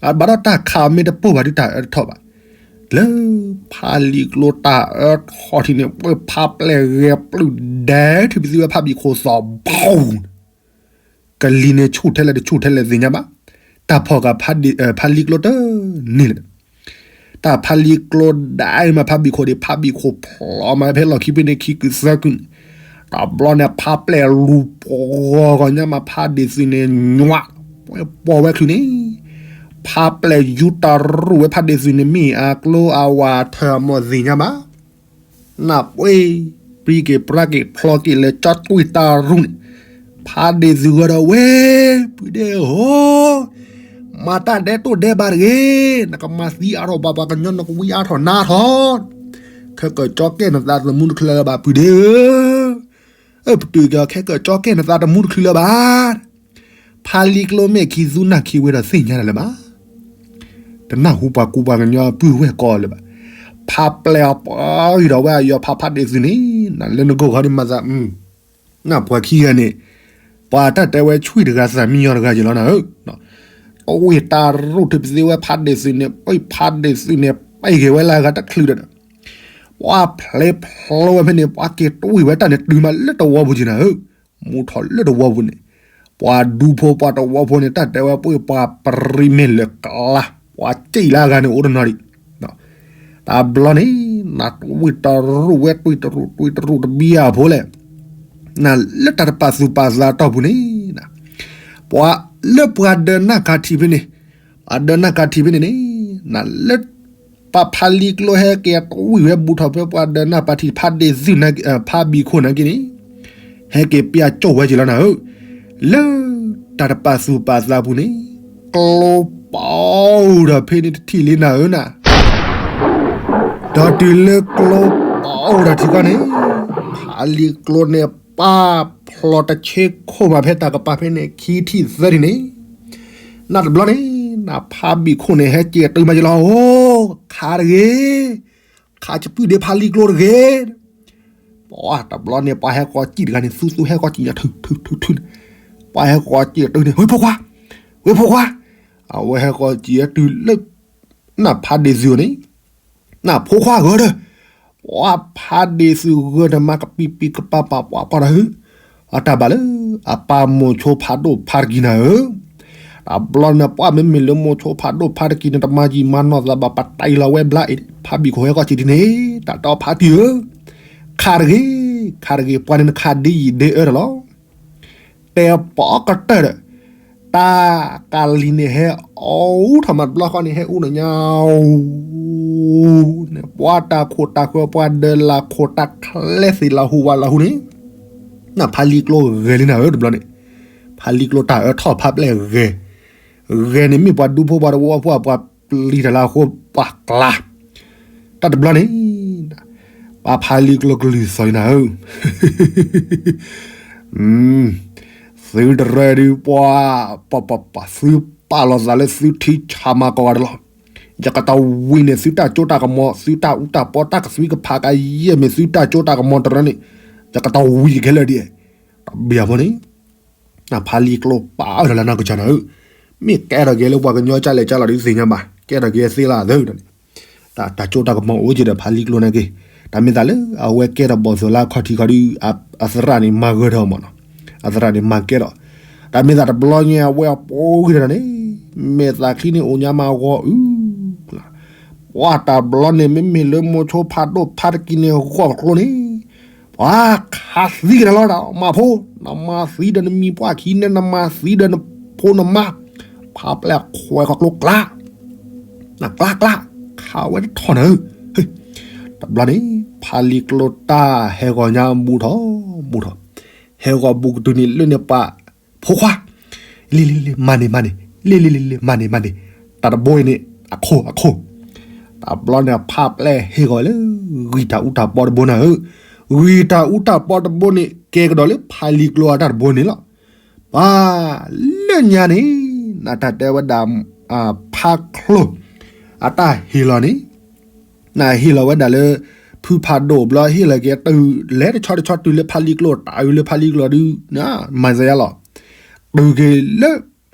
ဘၣ်ဒီးတၢ်ခးအီၤမ့ၢ်တပိၢ်ဘၣ်ဒုးတၢ်အၢတထီၣ်ဘၣ်, လၢဖါလံကျိတၢ်အၢထီၣ်ထံးန့ၣ် ပှၤဖါပျဲၢ်ဂဲၤပျုၢ်ဒဲထုးပသံဝဲဖါဘံၣ်ခိၣ်သီဘီန့ၣ် ကလံၤန့ၣ်ဆူၣ်ထဲလဲၣ်တဆူၣ်ထဲလဲၣ်သ့ၣ်ညါဘၣ်, တၢ်ဖီၣ်ဃာ်ဖါလံကျိတန့ၢ်လၢၤ, တၢ်ဖါလံကျိဒၣ်အံၤမးဖါဘံၣ်ခိၣ်ဒံး ဖါဘံၣ်ခိၣ်ဖျိးမးဖဲလီၢ်ခံဖဲန့ၣ်ခံကုာ်သၢကုာ်န့ၣ်, တဘျီန့ၣ် ဖါပျဲၢ်လူၤပှီၤဂီၤညါမးဖါဒ့ၣ်သုးန့ၣ် ညွး, ပှဲၤပီၢ်ဝဲချုးန့ၣ်, ဖါပျဲၢ်ယူတၢ်ရူၢ်ဝဲဖါဒ့ၣ်သုးန့ၣ် မ့ၢ်အကျိအဝၤထၢၣ်အမိၢ်သ့ၣ်ညါဘၣ် နပှ့ၤ, ပြံက့ၤပြါက့ၤဖျီက့ၤလၢကၠီတွံၢ်တၢ်ရူၢ်န့ၣ်, ဖါဒ့ၣ်သုးဂီၤဒီးဝဲ, ပုၢ်ဒ့ဧၢ, မၤတၢ်ဒဲးတိၢ်ဒဲးဘးတဂ့ၤ, နကမၤသံအါထီၣ်ဘၣ်ပှၤကညီ နကဝံအါထီၣ်နါထီၣ်, ခဲကၢၣ်ကၠီကဲၣ်နသးတမူတချုးလၢၤဘၣ် ပုၢ်ဒ့ဧၢ, အၢ ပတုာ်က့ၤအီၤခဲကၢၣ်ကၠီကဲၣ်နသးတမူတချုးလၢၤဘၣ် ဖါလံကျိမ့ၢ်ခံသူနၢ်ခံဝ့ဒီးသ့ၣ်ညါတၢ်လၢၤဘၣ်, တနၢ်ဟူပှၤကူပှၤကညီပုၢ်ဝဲၢ်ကိးလၢၤဘၣ်, ဖါပျဲၢ်အပှၤဂံၢ်ဒီးဝဲအယီၤဖးဖါဒ့ၣ်သုးန့ၣ်, နလၢနဂီၢ်ဂီၤဒ်မၤသး, နပှၤခံဂၤန့ၣ်, ပှၤတၢ်တဲဝဲဆွံၣ်တဂၤသးမံညီတဂၤယလီၤနၤဧၢ, တဝ့ၢ်တၢ်ရူၢ်ထုးပသ့ဝဲဖါဒ့ၣ်သုးန့ၣ် ပှ့ၤဖါဒ့ၣ်သုးန့ၣ် ပှ့ၤက့ၤဝဲလၢအဂၤတချုးဒီး, ပှၤဖျဲဖျိဝဲဖဲန့ၣ် ပှၤက့ၤတဝ့ၢ်ဝဲတၢ်န့ၣ်တုၤမးလၢတဝီပူၤက့ၤနၤဧၢ မူထီၣ်လၢတဝီပူၤန့ၣ်, ပှၤဒူဖိပှၤတဝီဖိန့ၣ် တၢ်တဲဝဲပှ့ၤပှၤပြံမ့ၢ်လၢကျါ, ပှၤစံၣ်လၢအဂၤန့ၣ်အိၣ်တနီၤဒံး, တဘျီန့ၣ်, နတဝ့ၢ်တရူၢ်ဝဲတွံၢ်တရူၢ်တွံၢ်တရူၢ်တဘံယၤဖိလဲၣ်, နလၢတၢ်တပာ်သူၣ်ပာ်သးတီၢ်ပူၤန့ၣ်, ပှၤလၢပှၤဒၢးနၢ်ကၤထံးဖဲန့ၣ်, ပှၤဒၢးနၢ်ကၤထံးဖဲန့ၣ်န့ၣ်, နလၢ ပှၤဖးလံကျိဟဲက့ၤတဝံၣ်ဝဲဘူးထီၣ်ဖဲပှၤဒၢးနၢ်ကၤထံးဖးဒ့ၣ်သုး ဖးဘံၣ်ခိၣ်နာ်က့န့ၣ်, ဟဲက့ၤပျၢ်ကၠိၣ်ဝဲက့ၤလီၤနၤဧၢ, လၢတၢ်တပာ်သူၣ်ပာ်သးပူၤန့ၣ်, ကျိပအိၣ်ဒီးဖဲန့ၣ်တထံၣ်လံနၤဧၢနၤ ဒီးတုၤလၢကျိပအိၣ်ဒီးထံကီၢ်န့ၣ်, ဖးလံကျိန့ၣ်ပာ်ဖျိးတဆ့ခိၣ်မးဖဲတၢ်ကပၤဖဲန့ၣ် ခံထံၣ်သၢထံၣ်န့ၣ်, နတဘျီန့ၣ်, နဖးဘံၣ်ခိၣ်န့ၣ် ဟဲက့ၤတုၤမးက့ၤလီၤဧိၤ, ခးတဂ့ၤ, ခးစပုၢ်ဒ့ဖါလံကျိတဂ့ၤ. ပှၤတဘျီန့ၣ် ပှၤဟဲဃီၤစံၣ်တဂၤန့ၣ် သူသူဟဲဃီၤစံၣ်ညါထုထုထုထုန့ၣ်, ပှၤဟဲဃီၤစံၣ်တတုၤန့ၣ် ဝ့ၢ်ဖိခွါ, ဝ့ၢ်ဖိခွါ, အဝဲဟဲဃီၤစံၣ်ညါတုၤလၢ နဖါဒ့သုးန့ၣ်, နဖိခွါဂၢၢ်ဒီး, ပှၤဖါဒ့သုးဂၢၢ်တမါကပံးပံးကပၤပာ်ပှၤကွၢ်ဒီးဟု, အတၢ်ဘၣ်လၢ အပၢ်မိၤဆိဖးဒိၣ်ဖါတကံၢ်နၤဧၢ, တဘျီန့ၣ် ပှၤမ့မ့ၢ်လၢမိၤဆိဖးဒိၣ်ဖါတကံၢ်န့ၣ် တမၤယံာ်မၤနီၢ်သးဘၣ် ပတၢ်အံၤလီၤဝဲဘျါအံၤ ဖါဘံၣ်ခိၣ်ဟဲဃီၤစံၣ်ဒ်န့ၣ် တၢ်တီဖါတံၢ်ဧၢ, ခးတဂ့ၤ, ခးတဂ့ၤ ပှၤန့ၣ်နခးဒ်ယံာ်ဒ်အၢတလီၤ. တဲပီကတၢၢ်ဒီး တၢ်ကးလံၤန့ၣ်ဟဲအူထီၣ်မးတဘျီဃီန့ၣ် ဟဲအူန့ၣ်ညါ အူန့ၣ် ပှၤတၢ်ခိၣ်တၢ်ဃၢၤ ပှၤဒၢးလၢခိၣ် တၢ်ချဲသ့ၣ်လၢဟူဝးလၢဟူန့ၣ်, နဖါလံကျိဂဲၤလံနၤဧၢတဘျီန့ၣ်, ဖါလံကျိတၢ်အၢထီၣ်ဖါပျဲၢ်ဂဲၤ, ဂဲၤန့ၣ်မ့ၢ်ပှၤဒူဖိပှၤတဝီဖိ ပှၤပျံၤတၢ်လၢအဃိ ပှၤကျါ တၢ်တဘျီန့ၣ် ပှၤဖါလံကျိကလုၢ်သီၣ်လံနၤဧၢ, သုတရၢဒုးပှၤ ပပပ သုပာ်လီၤသးလၢသုထံဆးမၤကီးဂၤတလီၤ. ယကတဝံၤန့ၣ် သုတၢ်စိတၢ်ကမီၤ သုတၢ်အူတၢ်ပီ တၢ်ကသွံကဖးကယဲၢ်မ့ၢ်သုတၢ်စိတၢ်ကမီၤတရၢန့ၣ် ယကတဝံၤခဲလၢာ်ဒ် တဘျီဖိန့ၣ် နဖါလံကျိပာ်အၢၣ်လီၤလၢနီၢ်ကစၢ်နၤဧၢ, မ့ၢ်ကဲထီၣ်က့ၤလၢပှၤကညီကၢ်လဲၣ်ကၢ်လီၤဒုးသ့ၣ်ညါဘၣ် ကဲထီၣ်က့ၤသ့လၢအသၢန့ၣ်, တၢ်စိတၢ်ကမီၤအိၣ်က့ၤဒီးဖါလံကျိနာ်က့, တၢ်မ့ၢ်သးလၢအဝဲကဲထီၣ်ဘီၣ်သိၣ်လၢအခီၣ်ထံးခီဒုး အသရၣ်န့ၣ်မၤဂၢၢ်ထီၣ်မးနီၤ, အသရၣ်န့ၣ်မၤကဲထီၣ်, တၢ်မ့ၢ်သးတဘျီညါအဝဲအပှၤဂ့ၤထီၣ်န့ၣ်, မဲာ်သးခံန့ၣ်အိၣ်ညါမးဂီၤအု, ပှၤတၢ်ဘျီန့ၣ် မ့မ့ၢ်လၢမိၤဆိဖးဒိၣ်ဖါတကံၢ်န့ၣ်ဂီၢ်ကျိန့ၣ် ပှၤခးသံက့ၤတၢ်လီၤဒီး မၤဖိ, နမၤသံဒီးနမံၤပှၢ်ခံန့ၣ် နမၤသံဒီးနဖိနမါ, ဖါပျဲၢ်ခွဲးခီကျိကျါ, နကျါကျါ, ခးဝဲတထီၣ်နၤဧၢ, တဘျီန့ၣ် ဖါလံကျိတၢ်ဟဲဂီၤညါဘူးထီၣ်, ဘူးထီၣ်, ဟဲဂီၤဘူးကတုၤန့ၣ်လၢန့ၣ်ပှၤ, ဖိခွါ, လံလံလံ မၤန့ၢ်မၤန့ၢ်, လံလံလံလံ မၤန့ၢ်မၤန့ၢ်, တၢ်တဘိအံၤန့ၣ် အခိၣ်အခိၣ်, တဘျီန့ၣ်ဖါပျဲၢ်ဟ့ၣ်ဂီၤလၢ ဂံၢ်တၢ်အူတၢ်ပီတဘိနၤဧၢ, ဂံၢ်တၢ်အူတၢ်ပီတဘိန့ၣ် ကဲကဒီးလၢဖါလံကျိအတၢ်တဘိန့ၣ်လီၤ, ပှၤ, လၢညါန့ၣ်, နတၢ်တဲဝဲဒၣ်, ဖါချိၣ်, အတၢ်ဟ့ၣ်လီၤန့ၣ် နဟ့ၣ်လီၤဝဲဒၣ်လၢ ဖုဖးဒိၣ်ဘျီ ဟ့ၣ်လီၤက့ၤတုၤလဲၤတဆီတဆီတုၤလၢဖါလံကျိ တၢ်အုးလၢဖါလံကျိဒုး မၤစၢၤယါလီၤ, တုၤက့ၤလၢ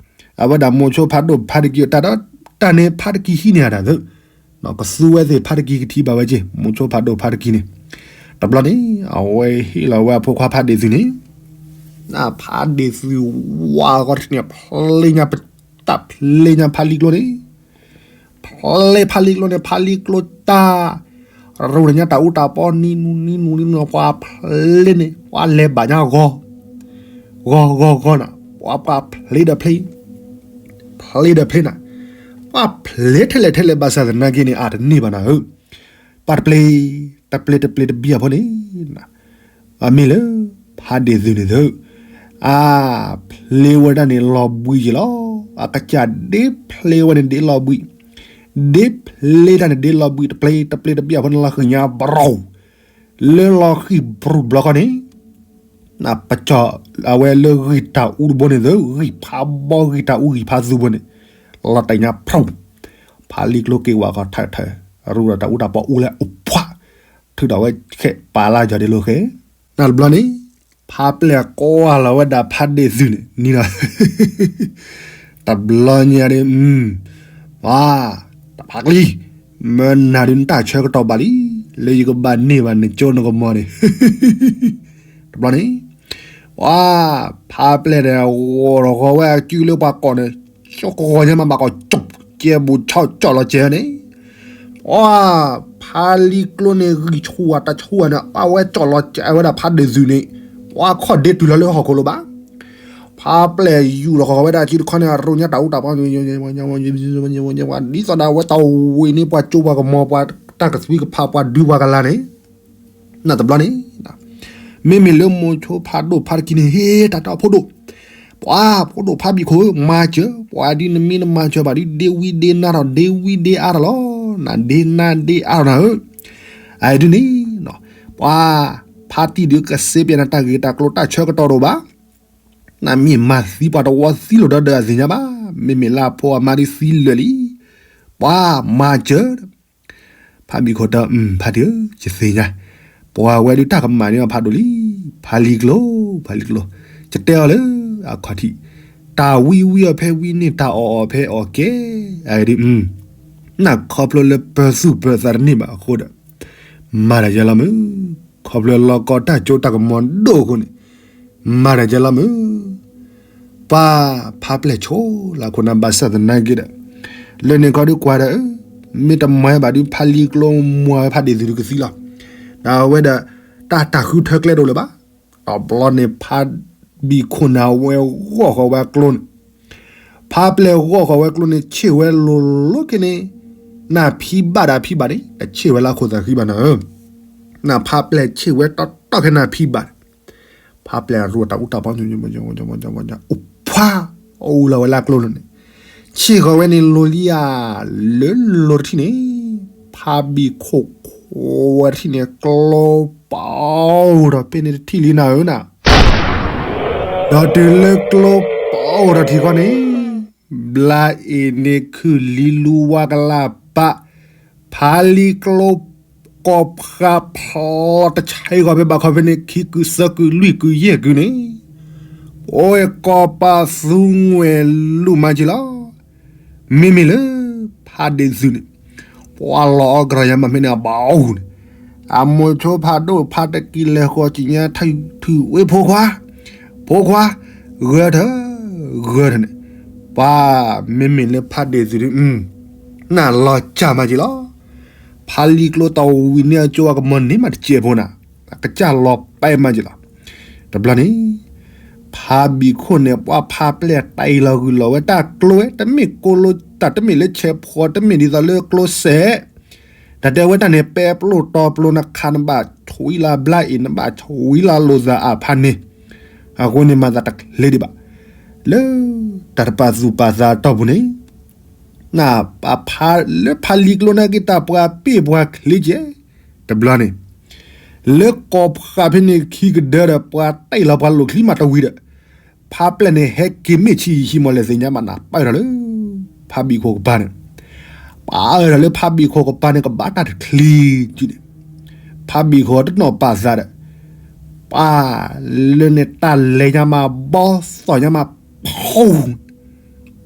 အဝဲဒၣ်မိၤဆိဖးဒိၣ်ဖါတကံၢ်တၢ်ဒီး တၢ်န့ၣ်ဖါတကံၢ်ဟံးန့ၢ်အတၢ်သၢ, ကသူဝဲသ့ၣ်ဖါတကံၢ်ကထံၣ်ဘၣ်ဝဲက့ၤ မိၤဆိဖးဒိၣ်ဖါတကံၢ်န့ၣ်, တဘျီန့ၣ် အဝဲဟ့ၣ်လီၤဝဲအဖိခွါဖါဒ့ၣ်သုန့ၣ် နဖါဒ့ၣ်သုဝါဂီၢ်တန့ၣ် ဖျ့ညါပတၢ်ဖျ့ညါဖါလံကျိန့ၣ်, ဖျ့ဖါလံကျိန့ၣ် ဖါလံကျိတၢ်, ရူၢ်တညါတၢ်အူတၢ်ပီနံနူနံနူနံနူ ပှၤဖျ့န့ၣ် ပှၤလဲၤဘၣ်ညါဂီၤ, ဂီၤဂီၤဂီၤနၤ ပှၤပှၤဖျ့ဒီးဖျ့, ဖျ့ဒီးဖျ့နၤ, ပှၤဖျ့ထဲလဲၣ်ထဲလဲၣ်ဘၣ်ဆၣ်သနာ်က့န့ၣ် အတန့ၢ်ဘၣ်နၤဧၢ, ပှၤတပျ့ၤ, တပျ့ၤတပျ့ၤတဘံၣ်အဖိန့ၣ် အမ့ၢ်လၢ ဖါဒ့ၣ်သုးန့ၣ်သု, အါ, ဖျ့ဝဲဒၣ်န့ၣ်လီၤဘှံးယံၤလီၤ, အကစၢ်ဒ့ဖျ့ဝဲန့ၣ်ဒ့လီၤဘှံး, ဒ့ဖျ့တၢ်န့ၣ်ဒ့လီၤဘှံး တပျ့ၤ, တပျ့ၤတဘံၣ်အဖိန့ၣ်လီၤဃံၤညါဘြူၤ, လၢလီၤဃံၤဘြူၤဘျီဃီန့ၣ် နပစီၤအဝဲလၢဂံၢ်တၢ်အူတဘိန့ၣ်သု, ဂံၢ်ဖးဘီဂံၢ်တၢ်အူဂံၢ်ဖးသူဘိန့ၣ်, လီၤတဲာ်ညါဖျိ, ဖါလံကျိက့ၤဝဲကီၢ်ထၢၣ်ထၢၣ်, ရူၢ်ဒီးတၢ်အူတၢ်ပီအူလၢအိၣ်ဖှး, ထုးဒီးဝဲခဲပာ်လၢယီၤဒ့လိာ်ဃဲ, နတဘျီန့ၣ်, ဖါပျဲၢ်ကွၢ်လီၤဝဲဒၣ်ဖါဒ့ၣ်သုးန့ၣ်, နံၤလီၤ တဘျီညါဒ်, ပှၤ, တဖးကလံၤ, မၢနၤဒုးနတၢ်ဆၢကတီၢ်ဘၣ်လံ, လၢယကဘၣ်န့ၢ်ဘၣ်နကၠိနကမီၤန့ၣ်, တဘျီန့ၣ်, ပှၤ, ဖါပျဲၢ်န့ၣ် ဂီၤထီၣ်ဂီၤဝဲအစုလၢပှၤကိးန့ၣ်, ကၠိကဂီၤညါမးဘၣ်ကိးကၠိ, ကဲဘူးဆီကၠီၣ်လီၤကဲန့ၣ် ပှၤ, ဖါလံကျိန့ၣ် ဂံၢ်ဆူၣ်ဝဲတၢ်ဆူၣ်ဝဲန့ၣ် အဝဲကၠီၣ်လီၤကဲဝဲဒၣ်ဖါဒ့ၣ်သုးန့ၣ်, ပှၤခီၣ်ဒ့တုၤလီၤလၢဟီၣ်ခိၣ်လိၤဘၣ်, ဖါပျဲၢ်ယူၢ်လီၤဃီၤဝဲဒၣ်စုတခီန့ၣ် အရူၢ်ညါတၢ်အူတၢ်ပီ, ဒ်သိးဒီးအဝဲတၢ်ဝံၤန့ၣ် ပှၤကၠိပှၤကမီၤ ပှၤတၢ်ကသွံကဖး ပှၤဒုးပှၤကလၤန့ၣ် နတဘျီန့ၣ်, မ့မ့ၢ်လၢမိၤဆိဖးဒိၣ်ဖါတကံၢ်န့ၣ် ဟ့ၣ်တၢ်တီဖိဒိၣ်, ပှၤဖိဒိၣ်ဖါဘံၣ်ခိၣ်ဧၢ မၤစၢၤ, ပှၤဒ်နမ့ၢ်နမၤစၢၤဘၣ်ဒ် ဒ့ဝံဒ့နါထီၣ် ဒ့ဝံဒ့အါထီၣ်လီၤ, နဒ့နါဒ့အါထီၣ်နၤဧၢ, အဒ်န့ၣ်, ပှၤ, ဖါတံၢ်ဒုးကစ့ပျဲနၤ တၢ်ဂ့ၢ်တၢ်ကျိၤတၢ်ဆၢကတီၢ်တအိၣ်ဘၣ်, နမ့ၢ်မၤသံပှၤတဝီသံလိာ်ဒီးဒီးအသ့ၣ်ညါဘၣ်, မ့မ့ၢ်လၢအဖိအမါဒ်သံလၢာ်လံ, ပှၤမၤစၢၤ ဖးဘံၣ်ခိၣ်တဲ, ဖါတံၢ်ဧၢ, ယသ့ၣ်ညါ, ပှၤဝဲဒုးတၢ်ကမၣ်န့ၢ်အီၤဖးဒိၣ်လံ, ဖါလံၤကျိ, ဖါလံၤကျိ, ယတဲအီၤလၢအခီၣ်ထံး, တၢ်ဝံဝံအီၤဖဲဝံန့ၢ် တၢ်အီၣ်အီၤဖဲအီၣ်ကဲ, အဒုး, နခီဖျိလၢပၢၤသူၣ်ပၢၤသးတန့ၢ်ဘၣ်အဃိဒီး, မၤတၢ်ယဲလီၤမုၢ်, ခီဖျိလီၤကီတၢ်ကၠိတၢ်ကမီၤဒိၣ်အဃိန့ၣ်, မၤတၢ်ယဲလီၤမုၢ် ပှၤဖါပျဲၢ်ဆိလၢအခိၣ်နၢ်ဘၣ်ဆၣ်သနာ်က့ဒီး, လၢန့ၣ်ခီဒုးကွၢ်ဒီး, မ့ၢ်တမၤဘၣ်ဒုးဖါလံၤကျိမွၤဝဲဖးဒံၣ်သုးဒုးကသံလီၤ. ဒီးအဝဲဒီး, တၢ်တၢ်ဃုထၢကျဲဒိၣ်လၢၤဘၣ်. တဘျီန့ၣ်ဖါဘံၣ်ခိၣ်န့ၣ်အဝဲဂီၢ်ဃီၤဝဲအကျိန့ၣ်, ဖါပျဲၢ်ဂီၢ်ဃီၤဝဲအကျိန့ၣ် ဆ့ၣ်ဝဲလိၤလိၤက့ၤန့ၣ်, နၢ်ဖံဘၣ်ဒီးဖံဘၣ်န့ၣ် တဆ့ၣ်ဝဲလၢအခိၣ်သးဃံဘၣ်နၤဧၢ, နၢ်ဖါပျဲၢ်ဆ့ၣ်ဝဲတီတီခဲနၢ်ဖံဘၣ်န့ၣ်, ဖါပျဲၢ်အရူၢ်တၢ်အူတၢ်ပီ, အိၣ်ဖှါ, အိၣ်လီၤဝဲလၢအကျိန့ၣ်, ဆ့ၣ်ဃီၤဝဲန့ၣ်လိၤလံဧါ, လၢလိၤတထံၣ်န့ၣ်, ဖါဘံၣ်ခိၣ်ခိးဝဲတထံၣ်န့ၣ် ကျိပအိၣ်ထီၣ်ဖဲန့ၣ်တထံၣ်လံနၤဧၢနၤ, ဒီးတုၤလၢကျိပအိၣ်ထီၣ်ထံၣ်ဃီန့ၣ်, ဘျါအ့ၣ်န့ၣ်ခုၣ်လံလူဝါကလၢ်ပာ်, ဖါလံၤကျိ ကိးဖးဖျိတဆဲးဂီၤဖဲဘၣ်ခီဖဲန့ၣ် ခံကုာ်သၢကုာ်လွံၢ်ကုာ်ယဲၢ်ကုာ်န့ၣ်, အိၣ်ကိးပသူငွဲၣ်လူၤမၤက့ၤလီၤ. မ့မ့ၢ်လၢ ဖါဒံၣ်သုးန့ၣ်, ပှၤလီၤအီၤကရီယါမးဖဲန့ၣ်အဘၣ်အူန့ၣ်, အမိၤဆိဖးဒိၣ်ဖါတကံလဲၤဃီၤကံညါထုးဝဲဖိခွါ, ဖိခွါ, ဂၢၢ်ထၢၣ်, ဂၢၢ်ထၢၣ်န့ၣ်, ပှၤမ့မ့ၢ်လၢဖါဒံၣ်သုးဒုး, နၢ်လီၤစၢ်မးက့ၤလီၤ. ဖါလံၤကျိတဝံၤန့ၢ်အကၠိအကမီၤန့ၣ်မးတစဲးဖိနၤ, အကစၢ်လီၤပဲမးက့ၤလီၤ. တဘျီန့ၣ်, ဖါဘံၣ်ခိၣ်န့ၣ် ပှၤဖါပျဲၢ်တ့ၢ်လီၤဂုာ်လီၤဝဲတၢ်ကျိဝဲ တမ့ၢ်ကိၣ်လိတၢ် တမ့ၢ်လၢဆဲးဖှီၣ် တမ့ၢ်ဒ်သိးလၢကျိစဲး, တၢ်တဲဝဲတၢ်န့ၣ် ပဲပျိၢ်တီပျိၢ် နခးနဘၣ်ဆှံလၢဘျါအ့ၣ် နဘၣ်ဆှံလၢလိာ်သးအဖါန့ၣ်, အဃိန့ၣ်မၤသးတချ့ဒံးဘၣ်, လၢ တၢ်တပာ်သူၣ်ပာ်သးအတီၢ်ပူၤန့ၣ်, နပာ်ဖးလၢဖါလံၤကျိန့ၣ်က့ၤတၢ်ပှၤပ့ၢ်ပှၤချ့ကဲ, တဘျီန့ၣ်, လၢကိးဖးဖဲန့ၣ်ခံကဒၢဒီး ပှၤတ့ၢ်လီၤပှၤလိာ်ချံမးတဝံၤဒီး, ဖါပျဲၢ်န့ၣ်ဟဲက့ၤမ့ၢ်ဆံးယံာ်ဟံးမီၢ်လဲၣ်သ့ၣ်ညါဘၣ်နၤ ပာ်ဝဲဒၣ်လၢ ဖါဘံၣ်ခိၣ်ကပၤန့ၣ်, ပာ်ဝဲဒၣ်လၢဖါဘံၣ်ခိၣ်ကပၤန့ၣ် ကဘၣ်တၢ်တချံက့န့ၣ်, ဖါဘံၣ်ခိၣ်တနီၣ်ပာ်သးဒီး, ပှၤလၢန့ၣ်တၢ်လဲၤညါမး ဘီသီၣ်ညါမး ဖီ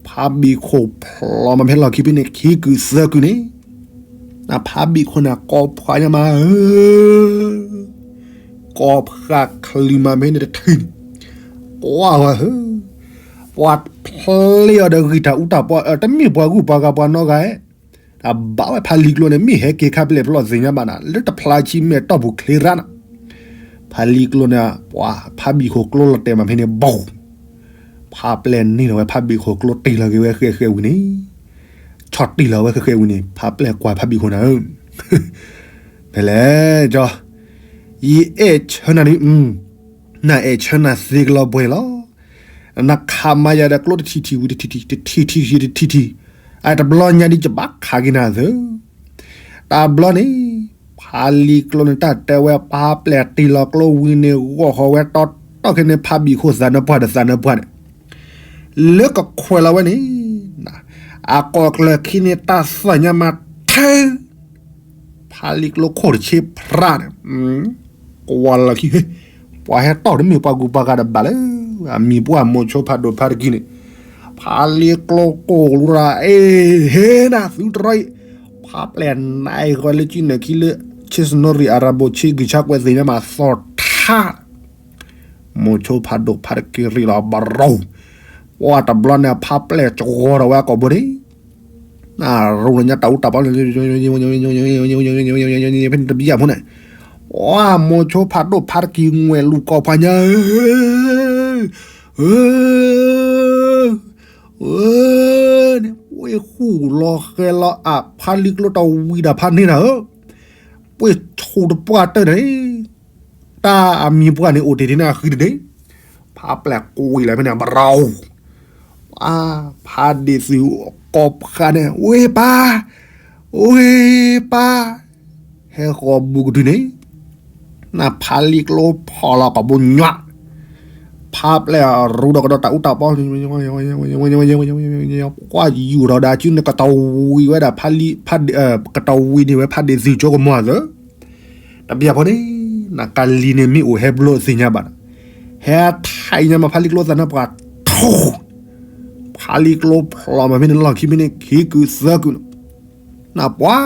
ဖါဘံၣ်ခိၣ်ဖျိမးဖဲလီၢ်ခံဖဲန့ၣ် ခံကုာ်သၢကုာ်န့ၣ်, နဖါဘံၣ်ခိၣ်န့ၣ် ကိးဖးညါမးဧၢ, ကိးဖးချံမးဖဲန့ၣ်တထံၣ်န့ၣ်, ကွၢ်ဝဲဧၢ, ပှၤဖျ့အီၤဒီးဂံၢ်တၢ်အူတၢ်ပီ, တမ့ၢ်ပှၤဂုၤပှၤဂၤပှၤနီတဂၤ, တၢ်ဘၣ်ဝဲဖါလံၤကျိန့ၣ် မ့ၢ်ဟဲက့ၤခါပလဲၣ်ဖျိသ့ၣ်ညါဘၣ်နၤ လၢတဖျါဆံမဲာ်တီၢ်ပူၤချ့ရၣ်နၤ, ဖါလံၤကျိန့ၣ် ပှၤဖါဘံၣ်ခိၣ်ကျိလီၤတဲာ်မးဖဲန့ၣ် ဘီ ဖါပျဲၢ်န့ၢ်လီၤဝဲဖါဘံၣ်ခိၣ်ကျိတ့ၢ်လီၤက့ၤဝဲဃဲဃဲဝံၤန့ၣ်, ဆီၣ်တ့ၢ်လီၤဝဲဃဲဃဲဝံၤန့ၣ် ဖါပျဲၢ်ကွၢ်ဖါဘံၣ်ခိၣ်နၤဧၢ, ဖဲလဲၣ်ကၠီ, ယအဲၣ်ဆၢနၤဒုး, နအဲၣ်ဆၢနၤသ့ကလီၤပှဲၤလီၤ, နခးမၤယၤဒီးကျိတထံၣ်ထံၣ်ဝံၤတထံၣ်ထံၣ် တထံၣ်ထံၣ်တထံၣ်ထံၣ်, အတဘျီညါဒ်ယဘၣ်ခးက့ၤနၤသၢ တဘျီန့ၣ်, ဖါလံၤကျိန့ၣ် တၢ်တဲဝဲဖါပျဲၢ်တ့ၢ်လီၤကျိဝံၤန့ၣ် ဂီၢ်ဃီၤဝဲတီတီခဲန့ၣ် ဖါဘံၣ်ခိၣ်သးနၢပှၢ်ဒီးသးနၢပှၢ်န့ၣ်, လၢကခွဲးလီၤဝဲန့ၣ်, အကိာ်ကျၢၢ်ခံန့ၣ် တၢ်သၣ်ညါမးထဲ ဖါလံၤကျိခိၣ်တဆ့ဖြးန့ၣ်, ကွၢ်လီၤခံ, ပှၤဟဲတီၢ်တမ့ၢ်ပှၤဂုၤပှၤဂၤတဘၣ်လၢ, အမံၤပှၢ်မိၤဆိဖးဒိၣ်ဖါတကံန့ၣ်, ဖါလံၤကျိကိၢ်လူရၤအ့ၣ် ဟ့နၤသုတရီအံၤ, ဖါပျဲၢ်နါအံၤဃီလၢကံနၢ်ခံလၢ, ဆ့စနိရံၣ်အရၤဘိၣ်ဆ့ဂုၢ်ဆါကွဲးသ့ၣ်ညါမးသီၣ်ထါ မိၤဆိဖးဒိၣ်ဖါတက့ၢ်ရ့ၣ်လီၤဘရီ, ပှၤတဘျီန့ၣ်ဖါပျဲၢ်ကဝီၤဒီးဝဲအကိာ်ဘိန့ၣ်, နရိညါတၢ်အူတၢ်ပီ, ဖဲန့ၣ်တဘျီဖိန့ၣ်, ပှၤမိၤဆိဖးဒိၣ်ဖါတက့ၢ်ငွဲၣ်လူၤကိးဖးညါဧၢ န့ၣ်, ဝ့ၢ်ဟူၣ်လီၤဃဲလီၤအဖါလံၤကျိတဝံၤဒီးဖါန့ၢ်နၤဧၢ, ပှ့ၤဆူၣ်တပှၢ်တၢၢ်န့ၣ်, တၢ်အမံၤပှၢ်န့ၣ်အိၣ်တ့ၢ်ဒ်န့ၣ်အဃံတဒ့, ဖါပျဲၢ်ကွံာ်လီၤဖဲန့ၣ် ဘရီ, ဖါဒံၣ်သုးကိးဖးန့ၣ် ဝ့ၢ်ပၢ်, ဝ့ၢ်ပၢ်, ဟဲဃီၤဘူးကတုၤန့ၣ်, နဖါလံၤကျိဖီၣ်လီၤကိာ်ဘိညွး, ဖါပျဲၢ်ရူဒီးကဒီးတၢ်အူတၢ်ပီ ကွၢ်ယူၢ်ထီၣ်ဒီးအစုန့ၣ် ကတီၤဝံၤဝဲဒၣ်ဖါလံ, ကတီၤဝံၤန့ၢ်ဝဲဖါဒ့ၣ်သုးကၠိကမီၤအသး, တဘျီဖိန့ၣ် နကလံၤန့ၣ်မ့ၢ်အိၣ်ဟဲဘျိသ့ၣ်ညါဘၣ်, ဟဲထံၣ်ညါမး ဖါလံကျိသးနါပှၢ်ထူ, ဖါလံကျိဖျိးမးဖဲန့ၣ်လီၢ်ခံဖဲန့ၣ် ခံကုာ်သၢကုာ်န့ၣ် နပှၤ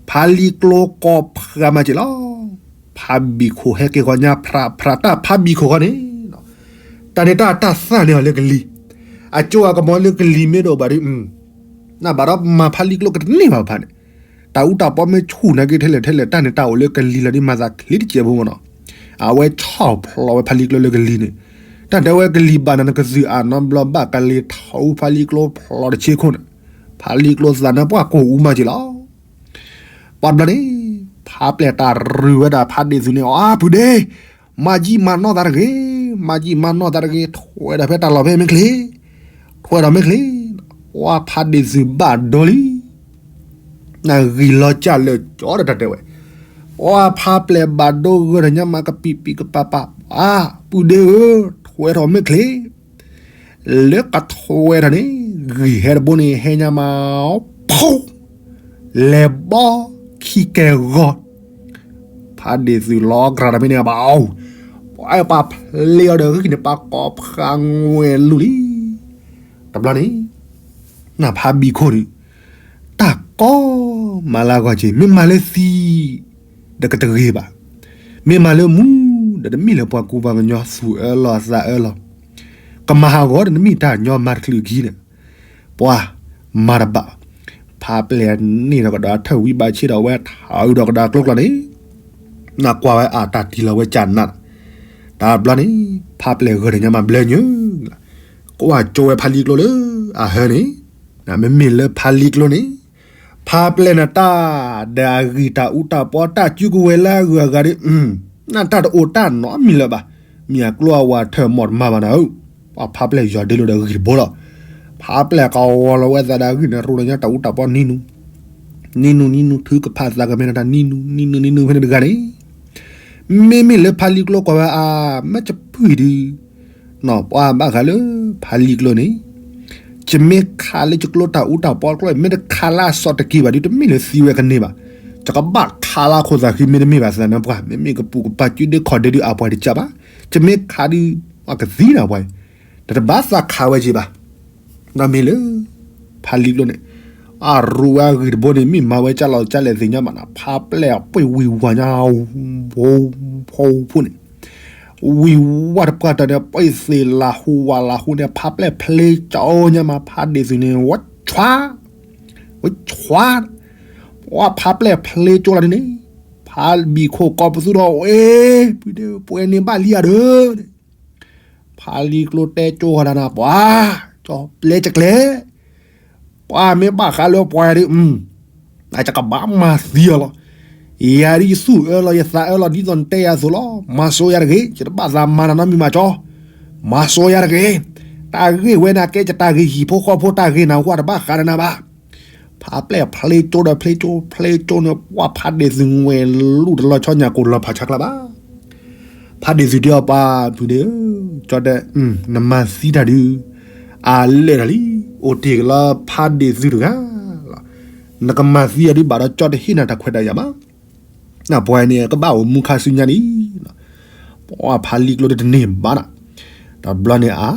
ဖါလံကျိကိးဖှါမးက့ၤလီၤ. ဖါဘံၣ်ခိၣ်ဟဲက့ၤဃီညါ ဖြးဖြးတၢ် ဖါဘံၣ်ခိၣ်ဃီန့ၣ်, တၢ်န့ၣ်တၢ်တၢ်သၣ်န့ၢ်အီၤလၢကလံၤ, အကၠိအကမီၤလၢကလံၤမ့ၢ်တအိၣ်ဘၣ်ဒီး နဘၣ်ဒီးမၤဖါလံကျိကတန့ၢ်ဘၣ်ဖးန့ၣ်, တၢ်အူတၢ်ပီမ့ၢ်ဆူၣ်နာ်က့ထဲလဲၣ်ထဲလဲၣ် တၢ်န့ၣ်တၢ်အိၣ်လၢကလံၤလီၤဒ်မၤသးချ့တစဲးဖိမးနီၤ, အဝဲဆီၣ်ဖျိးဝဲဖါလံကျိလၢကလံၤန့ၣ်, တၢ်တဲဝဲကလံၤဘၣ်နၤနကသုၣ်အါနီတဘျီဘၣ် ကလံၤထီၣ်အူဖါလံကျိဖျိးတဆ့ခိၣ်န့ၣ်, ဖါလံကျိသးနါပှၢ်ကိၢ်အူမးက့ၤလီၤ. ပှၤတဘျီန့ၣ် ဖါပျဲၢ်တၢ်ရုၢ်ဝဲဒၣ်ဖါဒ့ၣ်သုးန့ၣ် အီ ပုၢ်ဒ့, မၤယံာ်မၤနီၢ်သးတဂ့ၤ, မၤယံာ်မၤနီၢ်သးတဂ့ၤ, ထွဲဒီးဖဲတၢ်လီၢ်ဖဲမ့ၢ်ချ့, ထွဲဒီးမ့ၢ်ချ့, ပှၤဖါဒ့ၣ်သုးဘၣ်ဒိလံ, နဂံၢ်လီၤကၢ်လၢာ်ကၠီဒီးတၢ်တဲဝဲ, ပှၤဖါပျဲၢ်ဘၣ်ဒိဂၢၢ်ထီၣ်ညါမးကပံာ်ပံာ်ကပၤပၤ, အါ ပုၢ်ဒ့ဧၢ, ထွဲထီၣ်မ့ၢ်ချ့ လၢကထွဲထီၣ်န့ၣ် ဂံၢ်ဟဲတဘိန့ၣ် ဟဲညါမး, ဖီ, လဲၤဘီ, ခံကဲဂီၤ, ဖါဒ့ၣ်သုးလီၤကြၢးတၢ်ဖဲန့ၣ်ဘၣ်, ပှၤအဲၣ်ပှၤဖျ့အီၤဒီးဂံၢ်န့ၣ် ပှၤကိးဖှါငွဲၣ်လူၢ်လံ. တဘျီန့ၣ် နဖါဘံၣ်ခိၣ်န့ၣ် တၢ်ကိးမၤလၢအဂီၢ်က့ၤ မ့ၢ်မၤလၢသံ ဒီးကတဂ့ၤဘၣ်, မ့ၢ်မၤလၢမူ ဒီးတမ့ၢ်လၢပှၤကူပှၤကညီသူၣ်အၢလီၤသးအၢလီၤ, ကမၤဟးဂီၤဒီးနမ့ၢ်တၢ်ညီမၤတချုးခံန့ၣ်, ပှၤမၤတဘၣ်, ဖါပျဲၢ်န့ၣ်ဒီးကဒီးထၢၣ်ဝံဘၣ်ဆ့ဒီးဝဲထးအုးဒီးကဒီးကျိကျီန့ၣ်, နကွၢ်ဝဲအတၢ်တံၢ်လီၤဝဲကနး, တဘျီန့ၣ် ဖါပျဲၢ်ဂၢၢ်ထီၣ်ညါမးဘျၢညါ ကွၢ်ကၠိဝဲဖါလံကျိလၢအဟၢန့ၣ်, မ့မ့ၢ်လၢဖါလံကျိန့ၣ်, ဖါပျဲၢ်နတၢ် ဒီးအဂံၢ်တၢ်အူတၢ်ပီတၢ်စုကဝဲၤလၢအဂုၤအဂၤဒီး, နတၢ်တအိၣ်တၢ်နီတမံၤလၢၤဘၣ်, မ့ၢ်အကျိအဝၤထၢၣ်မီၢ်တမၤဘၣ်နၤဧၢ, ပှၤဖါပျဲၢ်ယီၤဒ့လိာ်ဒီးဂံၢ်တဘိလီၤ, ဖါပျဲၢ်ကဝီၤလီၤဝဲသးဒီးအဂံၢ်န့ၣ် ရူလီၤညါတၢ်အူတၢ်ပီနံၤနူၤ နံၤနူၤနံၤနူၤ ထုကဖၣ်သးကမဲာ်တၢ်နံၤနူၤ နံၤနူၤနံၤနူၤဖဲန့ၣ်တဂၤန့ၣ်, မ့မ့ၢ်လၢဖါလံကျိကွၢ်ဝဲအါ မ့ၢ်ယပုၢ်ဒုး, ပှၤဘၣ်ဃးလၢ ဖါလံကျိန့ၣ်, ယမ့ၢ်ခးလၢယကျိတၢ်အူတၢ်ပီကျိ မ့ၢ်တခးလၢအစီၣ်တက့ၢ်ဘၣ်ဒုး တမ့ၢ်လၢသံဝဲကန့ၢ်ဘၣ်, ယကဘၣ်ခးလၢအခိၣ်သးဃံမ့တမ့ၢ်ဘၣ်သနာ်ပှၤ မ့မ့ၢ်ကပူၤကပၤစုဒ့ခီၣ်ဒ့ဒုးအပှၤတကးဘၣ်, ယမ့ၢ်ခးဒုး ပှၤကသံနၤပှၤ, တတဘၣ်သးခးဝဲက့ၤဘၣ် ဒီးမ့ၢ်လၢ ဖါလံကျိန့ၣ်, အရူဝဲအဂံၢ်တဘိန့ၣ် မ့ၢ်မၤဝဲကၢ်လီၤကၢ်လဲၣ်သ့ၣ်ညါမးနၤ ဖါပျဲၢ်အပှ့ၤဝံၤဝါညါ, ဖိဖိန့ၣ်, ဝံၤဝါတပှၢ်တၢၢ်န့ၣ် ပှ့ၤသ့ၣ်လၤဟူဝါလၤဟူန့ၣ် ဖါပျဲၢ်ဖျ့ကၠိညါမး ဖါဒ့ၣ်သုးန့ၣ် ဝဲဆွါ, ဝဲဆွါ, ပှၤဖါပျဲၢ်ဖျ့ကၠိလီၤဒ်န့ၣ်, ဖါဘံၣ်ခိၣ်ကိးပသူထီၣ် အ့ ပုၢ်ဒ့ ပှဲၤန့ၢ်ဘၣ်လံဧါဒီး ဖါလံကျိတဲကၠိဃီဒၣ်နၤ ပှၤ, ကၠီပျဲကကျဲ, ပှၤမ့ၢ်ဘၣ်ဃးလၢပှၤဒုး, အကဘၣ်မၤသံအီၤလီၤ. ယၤဒုးယသူၣ်အၢလီၤယသးအၢလီၤဒ်သိးနတဲယၤအသိးလီၤ. မၤစိယၤတဂ့ၤ, ယတဘၣ်သးမၤနၤနီတမံၤမးကၠီ, မၤစိယၤတဂ့ၤ. တၢ်ဂ့ၢ်ဝဲန့ၣ်ကဲယတၢ်ဂ့ၢ်ဟံၣ်ဖိဃီဖိတၢ်ဂ့ၢ်နၤ ဝဲတဘၣ်ဃးဒီးနၤဘၣ်. ဖါပျဲၢ်ဖျ့ကၠိဒီးဖျ့ကၠိ ဖျ့ကၠိန့ၣ် ပှၤဖါဒ့ၣ်သုးငွဲၣ်လူၢ်တလီၤဆီညၣ်ကိၢ်လီၤဖးဆါကျါဘၣ်. ဖါဒ့ၣ်သုးတဲအီၤ ပှၤ ပုၢ်ဒ့ဧၢ, ကၠီတဲ, နမၤသံတၢ်ဒုး အလဲၣ်တၢ်လံ, အိၣ်တ့ၢ်ကလီဖါဒ့ၣ်သုးတဂၤလီၤ. နကမၤသံအီၤဒုးဘၣ်ဒီး ကၠီတဟ့ၣ်နၤတၢ်ခွဲးတၢ်ယာ်ဘၣ်. ပှၤန့ၣ်ကဘၣ်အိၣ်မူခါဆူညါန့ၣ်, ပှၤဖါလံကျိတန့ၢ်ဘၣ်နၤ. တဘျီန့ၣ်အါ,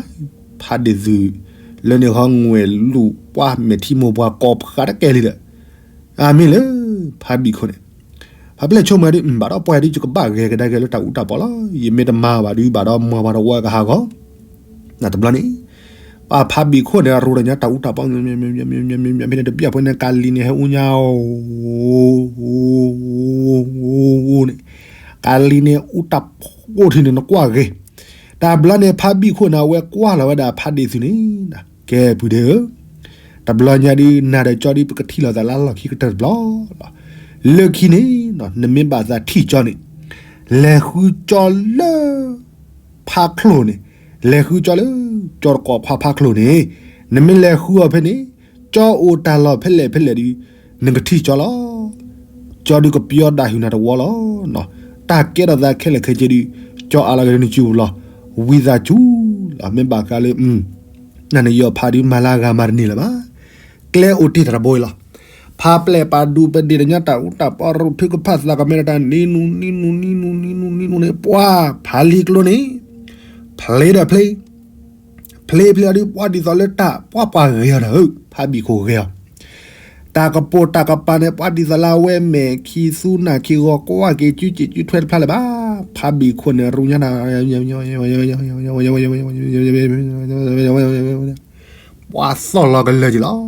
ဖါဒ့ၣ်သုး လၢန့ၣ်ဃီငွဲၣ်လူၢ်ပှၤမဲာ်ထံမိၢ်ပှၤကိးဖှါတကဲလံဒီး အမ့ၢ်လၢ ဖါဘံၣ်ခိၣ်န့ၣ်, ဖါပျဲၢ်ဆိကမိၣ်ဒုး ဘၣ်ဒီးပှၤဒုး ယကဘၣ်ဂဲၤကဒါက့ၤလၢတၢ်အူတၢ်ပီလီၤ. ယမ့ၢ်တမၤဘၣ်ဒုး ဘၣ်ဒီးမၤဝၤတဝီကဟးဂီၤ. တဘျီန့ၣ် ပှၤဖါဘံၣ်ခိၣ်န့ၣ် ရူလီၤညါတၢ်အူတၢ်ပီ မ့ၢ်န့ၣ်တဘျီဖိန့ၣ် ကးလံၤန့ၣ်ဟဲအူညါ အိၣ်န့ၣ်, ကးလံၤန့ၣ်အူတၢ်ဖိထံန့ၣ် နကွၢ်ဂ့ၤ. တဘျီန့ၣ် ဖါဘံၣ်ခိၣ်န့ၣ် အဝဲကွၢ်လီၤဝဲဒၣ်ဖါဒ့ၣ်သုးန့ၣ်, ကဲ ပုၢ်ဒ့ဧၢ, တဘျီညါဒုး နၤဒီးကၠီဒုး ပကထံၣ်လိာ်သးလၢလီၢ်ခံကတၢၢ်တဘျီလီၤ. လၢခံန့ၣ် နမ့ၢ်ဘၣ်သးထံၣ်ကၠီန့ၣ်, လဲၤဃုကၠီလၢ ဖါချိၣ်န့ၣ်, လဲၤဃုကၠီလၢ ကၠီတကိးခွါဖါချိၣ်န့ၣ်, နမ့ၢ်လဲၤဃုအီၤဖဲန့ၣ် ကၠီအိၣ်တၢ်လီၢ်ဖဲလဲၣ်ဖဲလဲၣ်ဒုး နကထံၣ်ကၠီလီၤ. ကၠီဒုးကပျီဒၣ်ဟုၣ်နၤတဝီလီၤ. တၢ်ကဲထီၣ်သးခဲလၢာ်ခဲဆ့ဒုး ကၠီအါလီၤက့ၤလၢနစုပူၤလီၤ. ဝံသးစူၤလီၤ မ့ၢ်ဘၣ်ဃးလၢ နနယီၤဖးဒုးမၤလၢအဂၤမၤတန့ၢ်လၢၤဘၣ်. ကျဲအိၣ်တ့ၢ်တၢ်တဘိအံၤလီၤ. ဖးပျဲၢ်ပာ်ဒူပဒ့ၣ်တညါ တၢ်အူတၢ်ပီရိးထုကဖၣ်သးကမဲာ်တၢ် နံၤနူၤနံၤနူၤနံၤနူၤနံၤနူၤန့ၣ် ပှၤဖးလံၤကျိန့ၣ် ဖျ့ဒီးဖျ့ ဖျ့ဖျ့အီၤဒုး ပှၤဒ်သိးလၢတၢ် ပှၤပှၤဂဲၤအီၤဒီး ဖးဘံၣ်ခိၣ်ဂဲၤအီၤ တၢ်ကပိာ်တၢ်ကပၤန့ၣ် ပှၤဒ်သိးလၢအဝဲမဲာ်ခံသူနၢ်ခံဂီၤ ကွၢ်က့ၤစုစ့ၣ်စုထွဲတဖျါလၢၤဘၣ်. ဖးဘံၣ်ခိၣ်န့ၣ် ရူညါတၢ် ပှၤသီၣ်လီၤကလၢာ်က့ၤလီၤ.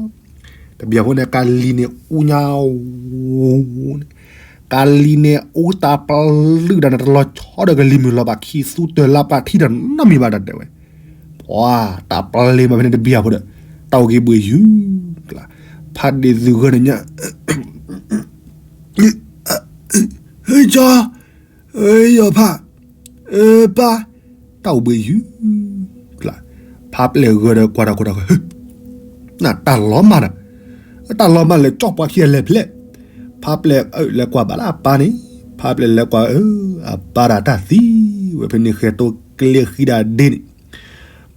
ကလံၤန့ၣ်အူညါအိၣ်န့ၣ် ကလံၤန့ၣ်အူတၢ်ပျုၢ်ဒီးန့ၣ် တလီၤဆီဒီးကလံၤမုၢ်လီၤဘၣ် ခံသူတၢ်လၢပှၤထံၣ်တၢ်နီတမံၤဘၣ်တၢ်တဲဝဲ ပှၤတၢ်ပျဲမးဖဲန့ၣ်တဘံၣ်အဖိဒီး တၢ်အိၣ်က့ၤဘှံးယုၢ်ကျါ ဖးဒ့ၣ်သုးဂၢၢ်န့ၣ်ညါ ဟ့ကၠီ ယီၤဖး ပၢ် တၢ်အိၣ်ဘှံးယုၢ်ကျါ ဖးပျဲၢ်ဂၢၢ်ဒီးကွၢ်တၢ်ခိၣ်တၢ်ဃၢ နတၢ်လီၤမၢ်ဒီး တၢ်လီၤမၢ်လဲၤကၠီပှၤခံဂၤလဲၤဖျဲး ဖးပျဲၢ်လဲၤကွၢ်ဘၣ်လၢအပၢ်န့ၣ် ဖးပျဲၢ်လဲၤကွၢ် အပၢ်တၢ်တၢ်သံဝဲဖဲန့ၣ် ဃဲၤတိကျ့ဃံဒၣ်ဒ့န့ၣ်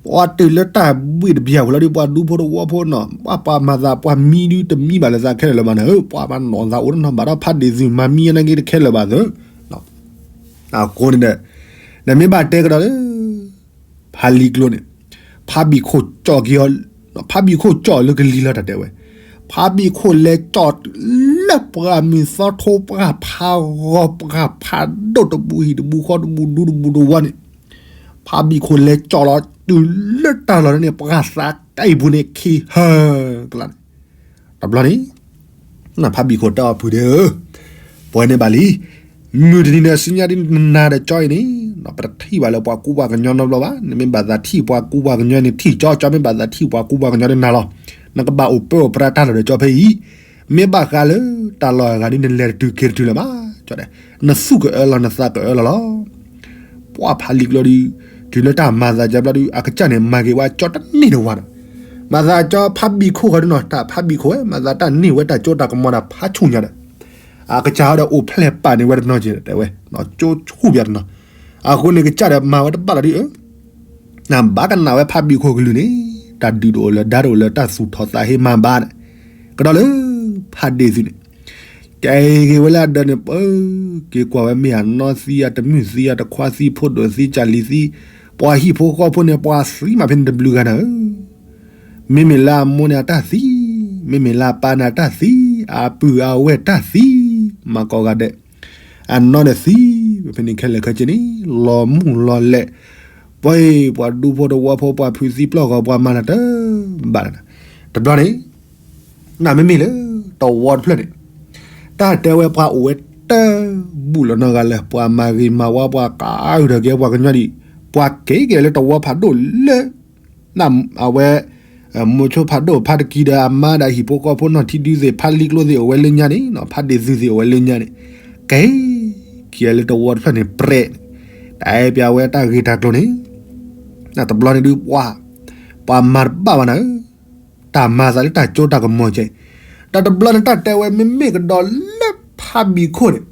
ပှၤတုၤလၢတၢ်ဘှံးတဘံၣ်အဃိလီၤဒီး ပှၤဒူဖိတဝီဖိနီၤ ပှၤပှၤမၤသးပှၤမံဒုတမံဘၣ်လၢသးခဲလၢာ်လၢၤဘၣ်န့ၣ် ပှၤမၤနီၣ်သးအိၣ်တနီၤဘၣ်ဒီး ဖးဒ့ၣ်သုးမၤမံအနၢ်က့တခဲလၢာ်ဘၣ်သၢ အဃိန့ၣ်ဒီး နမ့ၢ်ဘၣ်တဲကဒီးလၢ ဖးလံၤကျိန့ၣ် ဖးဘံၣ်ခိၣ်ကၠီၣ်က့ၤအီၤ ဖးဘံၣ်ခိၣ်ကၠီၣ်လၢကလံၤလီၤတၢ်တဲဝဲ ဖးဘံၣ်ခိၣ်လဲၤကၠီၣ်လၢပှၤမုၢ်သီထိပှၤဖးဂီၤပှၤဖးဒိၣ်တဘူးဟံၣ်တဘူးဃီတဘူးဒူတဘူးတဝီန့ၣ် ဖးဘံၣ်ခိၣ်လဲၤကၠီၣ်လီၤတုၤလၢတၢ်လီၢ်န့ၣ် ပှၤသးကါအံၤပူၤန့ၣ်ခံဟၢကျါန့ၣ် တဘျီန့ၣ် ဖးဘံၣ်ခိၣ်တဲအီၤဖုဒ့ဧၢ ပှဲၤန့ၣ်ဘၣ်လံ မုၢ်တနံၤဒီးဆူညါဒ်နနၤဒီးကၠီအံၤန့ၣ် ပတထံၣ်ဘၣ်လၢပှၤကူပှၤကညီနီတဘျီဘၣ် နမ့ၢ်ဘၣ်သးထံၣ်ပှၤကူပှၤကညီန့ၣ်ထံၣ်ကၠီ ကၠီမ့ၢ်ဘၣ်သးထံၣ်ပှၤကူပှၤကညီန့ၣ်နၤလီၤ နကဘၣ်အိၣ်ပၢအိၣ်ပြးတၢ်လီၢ်ဒီးကၠီဖဲအံၤ မ့ၢ်ဘၣ်ဃးလၢတၢ်လီၢ်အဂၤဒ်နလဲၤတတုၤက့ၤတတုၤလၢၤဘၣ် နသူၣ်ကအၢလီၤနသးကအၢလီၤလီၤ ပှၤဖးလံၤကျိဒီး တုၤလၢတၢ်မၤသးကၠီဘျီဒီး အကစၢ်န့ၣ် မၤက့ၤဝဲကၠီတန့ၢ်တဝါဒီး မၤသးကၠီဖးဘံၣ်ခိၣ်ဃီဒီးနီၤ တၢ်ဖးဘံၣ်ခိၣ်ဝဲ မၤသးတၢ်န့ၢ်ဝဲတၢ်ကၠိတၢ်ကမီၤဒီးဖးဆူၣ်ညါဒီး အကစၢ်ဟီဒီးအိၣ်ဖျဲၣ်ပာ်န့ၢ်ဝဲတနီၤက့ၤတဲဝဲ ကၠိဆူၣ်ပျါတနီၤ အဃိန့ၣ်ကစၢ်ဒီးမၤဝဲတဘၣ်လီၤဒ်အၢ နဘၣ်ကနၣ်ဝဲဖးဘံၣ်ခိၣ်ကလုၢ်န့ၣ် တၢ်ဒုးတအိၣ်လၢၤ ဒါတအိၣ်လၢၤ တၢ်သူၣ်ထီၣ်သးဟ့မၤဘၣ်န့ၣ် ကဒီးလၢ ဖးဒ့ၣ်သုးန့ၣ် ကဲဂ့ၤဝဲလၢအဒၢးန့ၣ် ပၢက့ၤကွၢ်ဝဲမ့ၢ်အနီၢ်သံ အတမုၣ်သံ အတခွါသံ ဖိဒိၣ်သံ ကၢ်လံၤသံ ပှၤဟံၣ်ဖိဃီဖိန့ၣ် ပှၤသံမးဖဲန့ၣ်တဘျုးဂၤနၤဧၢ မ့မ့ၢ်လၢအမိၢ်န့ၣ်အတၢ်သံ, မ့မ့ၢ်လၢအပၢ်န့ၣ်အတၢ်သံ, အပုၢ်အဝဲၢ်တၢ်သံ, မၤကိးဂၤဒဲး, အနီၢ်န့ၣ်သံ, ဖဲန့ၣ်ခဲလၢာ်ခဲဆ့န့ၣ် လီၤမုၢ်လီၤလဲၤ, ပှၤအံၤ ပှၤဒူဖိတဝီဖိ ပှၤဖုးသံပျီၢ်ဂီၤ ပှၤမၤနၤတဘၣ်နၤ, တဘျီန့ၣ် နမ့မ့ၢ်လၢ တဝီတဖျၢၣ်န့ၣ် တၢ်တဲဝဲပှၤအိၣ်ဝဲတဘူၣ်လီၤနီတဂၤလၢၤ, ပှၤမၤဂ့ၤမၤဝါ ပှၤကါအုၣ်ထီၣ်က့ၤပှၤကညီဒံး, ပှၤက့ၤက့ၤလၢတဝီဖးဒိၣ်လၢ အဝဲ မိၤဆိဖးဒိၣ်ဖးတကံဒီးအမါဒီးဟံၣ်ဖိဃီဖိနီၢ်ထံဒုသ့ၣ် ဖးလံကျိသ့ၣ်အိၣ်ဝဲလၢညါန့ၣ်, ဖးဒ့ၣ်သုးသ့ၣ်အိၣ်ဝဲလၢညါန့ၣ်, က့ၤက့ၤလၢတဝီတဖျၢၣ်န့ၣ် ပြဲးန့ၣ်, တၢ်အဲၣ်ပၠးဝဲတၢ်ဂ့ၤတၢ်ကျိၤန့ၣ်, တဘျီန့ၣ်ဒုးပှၤ ပှၤမၤတဘၣ်ဘၣ်နၤဧၢ, တၢ်မၤသးလၢတၢ်ကၠိတၢ်ကမီၤကဲ, ဒီးတဘျီန့ၣ်တၢ်တဲဝဲမ့မ့ၢ်ကဒီးလၢဖးဘံၣ်ခိၣ်န့ၣ်,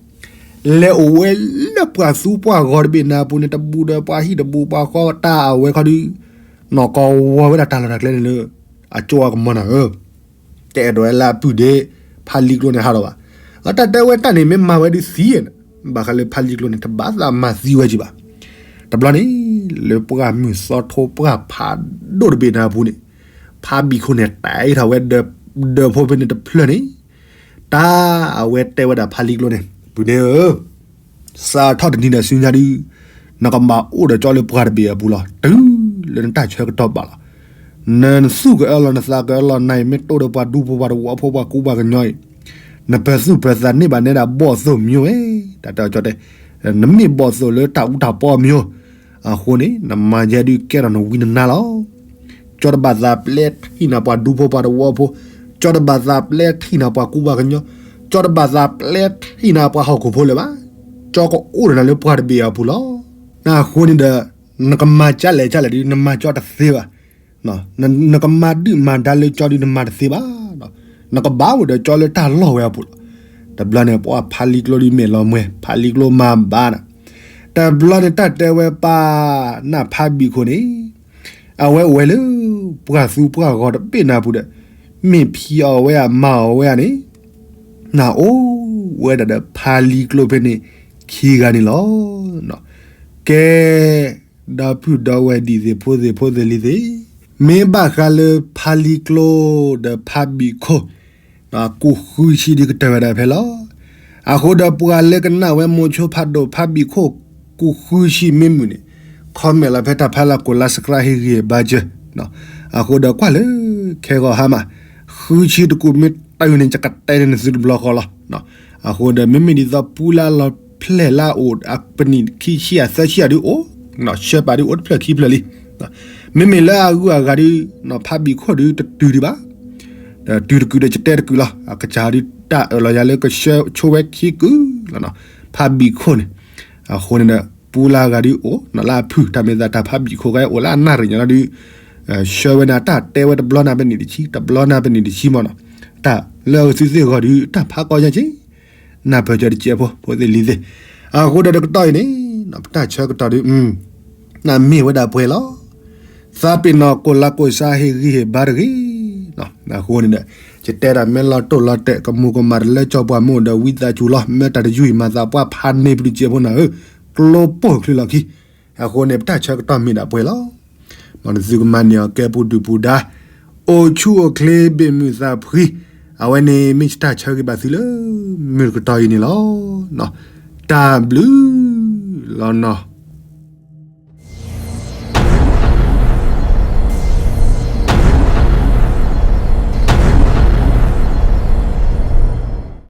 လဲၤအိၣ်ဝဲလၢပှၤသူပှၤဂီၤတဘ့ၣ်နၤအပူၤန့ၣ် တဘူးဒီးပှၤဟံၣ်တဘူးပှၤဃီတၢ်အဝဲခီဒုး, နီၢ်ကီဝီၤဝဲဒၣ်တၢ်လီၢ်တၢ်ကျဲန့ၣ်လၢ အကၠိအကမီၤနၤဧၢ တအဲၣ်ဒိးဝဲလၢအပုၢ်ဒ့ ဖးလံကျိန့ၣ်ဟးထီၣ်ဘၣ်. အတၢ်တဲဝဲတၢ်န့ၣ် မ့ၢ်မၤဝဲဒုးသံ, ဘၣ်ဃးလၢဖးလံကျိန့ၣ် တဘၣ်သးမၤသံဝဲက့ၤဘၣ်. တဘျီန့ၣ် လၢပှၢ်မုၢ်သီထိပှၢ်ဖးဒိၣ်တဘ့ၣ်နၤအပူၤန့ၣ်, ဖးဘံၣ်ခိၣ်န့ၣ် တဲထီၣ်ဝဲ ဒၢးဖိဖဲန့ၣ်တဖျၢၣ်န့ၣ်, တၢ်အဝဲတဲဝဲဒၣ်ဖးလံကျိန့ၣ် ပုၢ်ဒ့ဧၢ စးထီၣ်တနံၤဒီးဆူညါဒုး, နကဘၣ်အိၣ်ဒီးကၠီလၢပှၢ်တဘ့ၣ်အပူၤလီၤ. တုၤလၢနတၢ်ဆၢကတီၢ်ဘၣ်လီၤ. နသူၣ်ကအၢလီၤ နသးကအၢလီၤ နအံၤမ့ၢ်တိၢ်ဒီးပှၤဒူဖိပှၤတဝီဖိပှၤကူပှၤကညီအံၤ, နပၢၤသူၣ်ပၢၤသးန့ၢ်ဘၣ်နဲဒၣ်ဘီၣ်သိၣ်မၠိဝဲ, တၢ်တဲအီၤကၠီတဲ, နမ့ၢ်ဘီၣ်သိၣ်လၢတၢ်အူတၢ်ပီမၠိ, အဃိန့ၣ် နမၤယဲဒုးကဲထီၣ်နဝံနနါလီၤ. ကၠီတဘၣ်သးပျဲထံၣ်နၤပှၤဒူဖိပှၤတဝီဖိ, ကၠီတဘၣ်သးပျဲထံၣ်နၤပှၤကူပှၤကညီ, ကၠီတဘၣ်သးပျဲထံၣ်နၤပှၤဟီၣ်ခိၣ်ဖိလၢၤဘၣ်. ကၠီကအိၣ်ဒီးနၤလၢပှၢ်တဘ့ၣ်အပူၤလီၤ. အဃိန့ၣ်ဒီး နကမၤကၢလဲၣ်ကၢလဲၣ်ဒုး နမၤကၠီတသ့ဘၣ်. နကမၤဒုၣ်မၤဒါလၢကၠီဒုး နမၤတသ့ဘၣ်. နကဘၣ်အိၣ်ဒီးကၠီလၢတၢ်လီၢ်ဝဲအပူၤလီၤ. တဘျီန့ၣ် ပှၤဖးလံကျိဒုးမဲာ်လီၤမှဲ, ဖးလံကျိမၤဘၣ်နၤ, တဘျီန့ၣ် တၢ်တဲဝဲပၢ်နၢ်ဖးဘံၣ်ခိၣ်န့ၣ် အဝဲအိၣ်ဝဲလၢ ပှၢ်သူပှၢ်ဂီၤတဘ့ၣ်နၢ်ပူၤဒီး မ့ၢ်ဖံးအီၣ်ဝဲဧါမၤအီၣ်ဝဲဧါန့ၣ် နၢ်အိၣ်ဝဲဒၣ်ဒီးဖါလံၤကျိဖဲန့ၣ် ခံဂၤန့ၣ်လီၤ. ကဲ ဒီပုၢ်ဒီဝဲၢ်ဒံၣ်သ့ၣ်ဖိသ့ၣ်ဖိသ့ၣ်လံၤသ့ၣ်, မ့ၢ်ဘၣ်ဃးလၢဖါလံၤကျိဒီးဖးဘံၣ်ခိၣ် ကိၣ်ဃုဆံဒုးကတၢၢ်ဝဲဒၣ်ဖဲလီၤ. အဃိဒီးပှၤလၢကနၣ်ဝဲမိၤဆိဖးဒိၣ်ဖးဘံၣ်ခိၣ် ကိၣ်ဃုဆံမ့ၢ်မုာ်န့ၣ် comment လီၤဖဲတၢ်ဖးလၢကိၣ်လါ subscribe ဟ့ၣ်ဂံၢ်ဟ့ၣ်ဘါစၢၤ, အဃိဒီးကွၢ်လၢ ခဲဂီၤဟါမး ဃုဆံတကူၣ်မ့ၢ်တၢ်န့ၣ် ယကတဲန့ၢ်သုတဘျီဃီလီၤ. အဃိဒီးမ့မ့ၢ်ဒ်သိးပူလၢလီၤဖျဲၣ်လၢအအိၣ် ပနံၣ်ခံဆံယဲၢ်သၢဆံယဲၢ်ဒုးအိၣ်, ဆှၢပာ်ဒုးအိၣ်တဖျၢၣ်ခံဖျၢၣ်လံ. မ့မ့ၢ်လၢအဂုၤအဂၤဒုး ဖးဘံၣ်ခိၣ်ဒုးတတုၤဒံးဘၣ်, ဒီးတုၤတကုာ်ဒီးယတဲတကုာ်လီၤ. အကစၢ်ဒုးတၢ်အၢၣ်လီၤယၤလၢကဆှၢဆိဝဲခံကုာ်လီၤ, ဖးဘံၣ်ခိၣ်န့ၣ်. အဃိန့ၣ်ဒီး ပူလၢအဂၤဒုးအိၣ် လၢအဖုၣ် တၢ်မ့ၢ်သးတၢ်ဖးဘံၣ်ခိၣ်ဂၤအိၣ်လၢအနၣ်ရံၣ်ညါလီၤဒုး ဆှၢဝဲန့ၣ် တၢ်တဲဝဲတဘျီနၢ်ပနံၣ်တဆံ တဘျီနၢ်ပနံၣ်တဆံမ့ၢ်နီၤ, တၢ်လၢအဂုၤသုသ့ၣ်ဂီၤဒုး တၢ်ဖးကီညါက့ၤ နၢ်ပၢၢ်စၢၤတစဲးဖိ ဖိသ့ၣ်လံၤသ့ၣ်. အဃိဒီးတကတီၢ်အံၤန့ၣ် ပတၢ်ဆၢကတီၢ်ဒုး နမ့ၢ်ဝဲဒၣ်ပှဲၤလီၤ. သးပ့ၤနီၣ်ကိၣ်လါကိၣ်ဆါဟ့ၣ်ဂံၢ်ဟ့ၣ်ဘါတဂ့ၤ. အဃိန့ၣ်ဒီး ယတဲဒၣ်မ့ၢ်လီၤတိၢ်လီၤတဲာ် ကမူၤကမၣ်တလၢကၠီပှၤမ့ၢ်အိၣ်ဒီးဝံသးစူၤလီၤ. မ့ၢ်တၢ်တယုၢ်အံၤမၤသးပှၢ်ဖးန့ၢ်ပဒုးစဲးဖိနၤဧၢ, ကျိပိၢ်ချုးလီၢ်ခံ. အဃိန့ၣ် ပတၢ်ဆၢကတီၢ်မ့ၢ်ဒၣ်ပှဲၤလီၤ. မ်နသုကမၤန့ၢ်အီၤကဲပူၤဒုၣ်ပူၤဒါ အိၣ်ဆူၣ်အိၣ်ချ့ဘ့ၣ်မုာ်သးဖှံ, အဝဲန့ၣ်မ့ၢ်ယတၢ်ဆၢဂ့ၤဘၣ်သုလၢ မုၢ်တကတီၢ်အံၤန့ၣ်လီၤ. တၢ်ဘျုးလီၤနီၤ.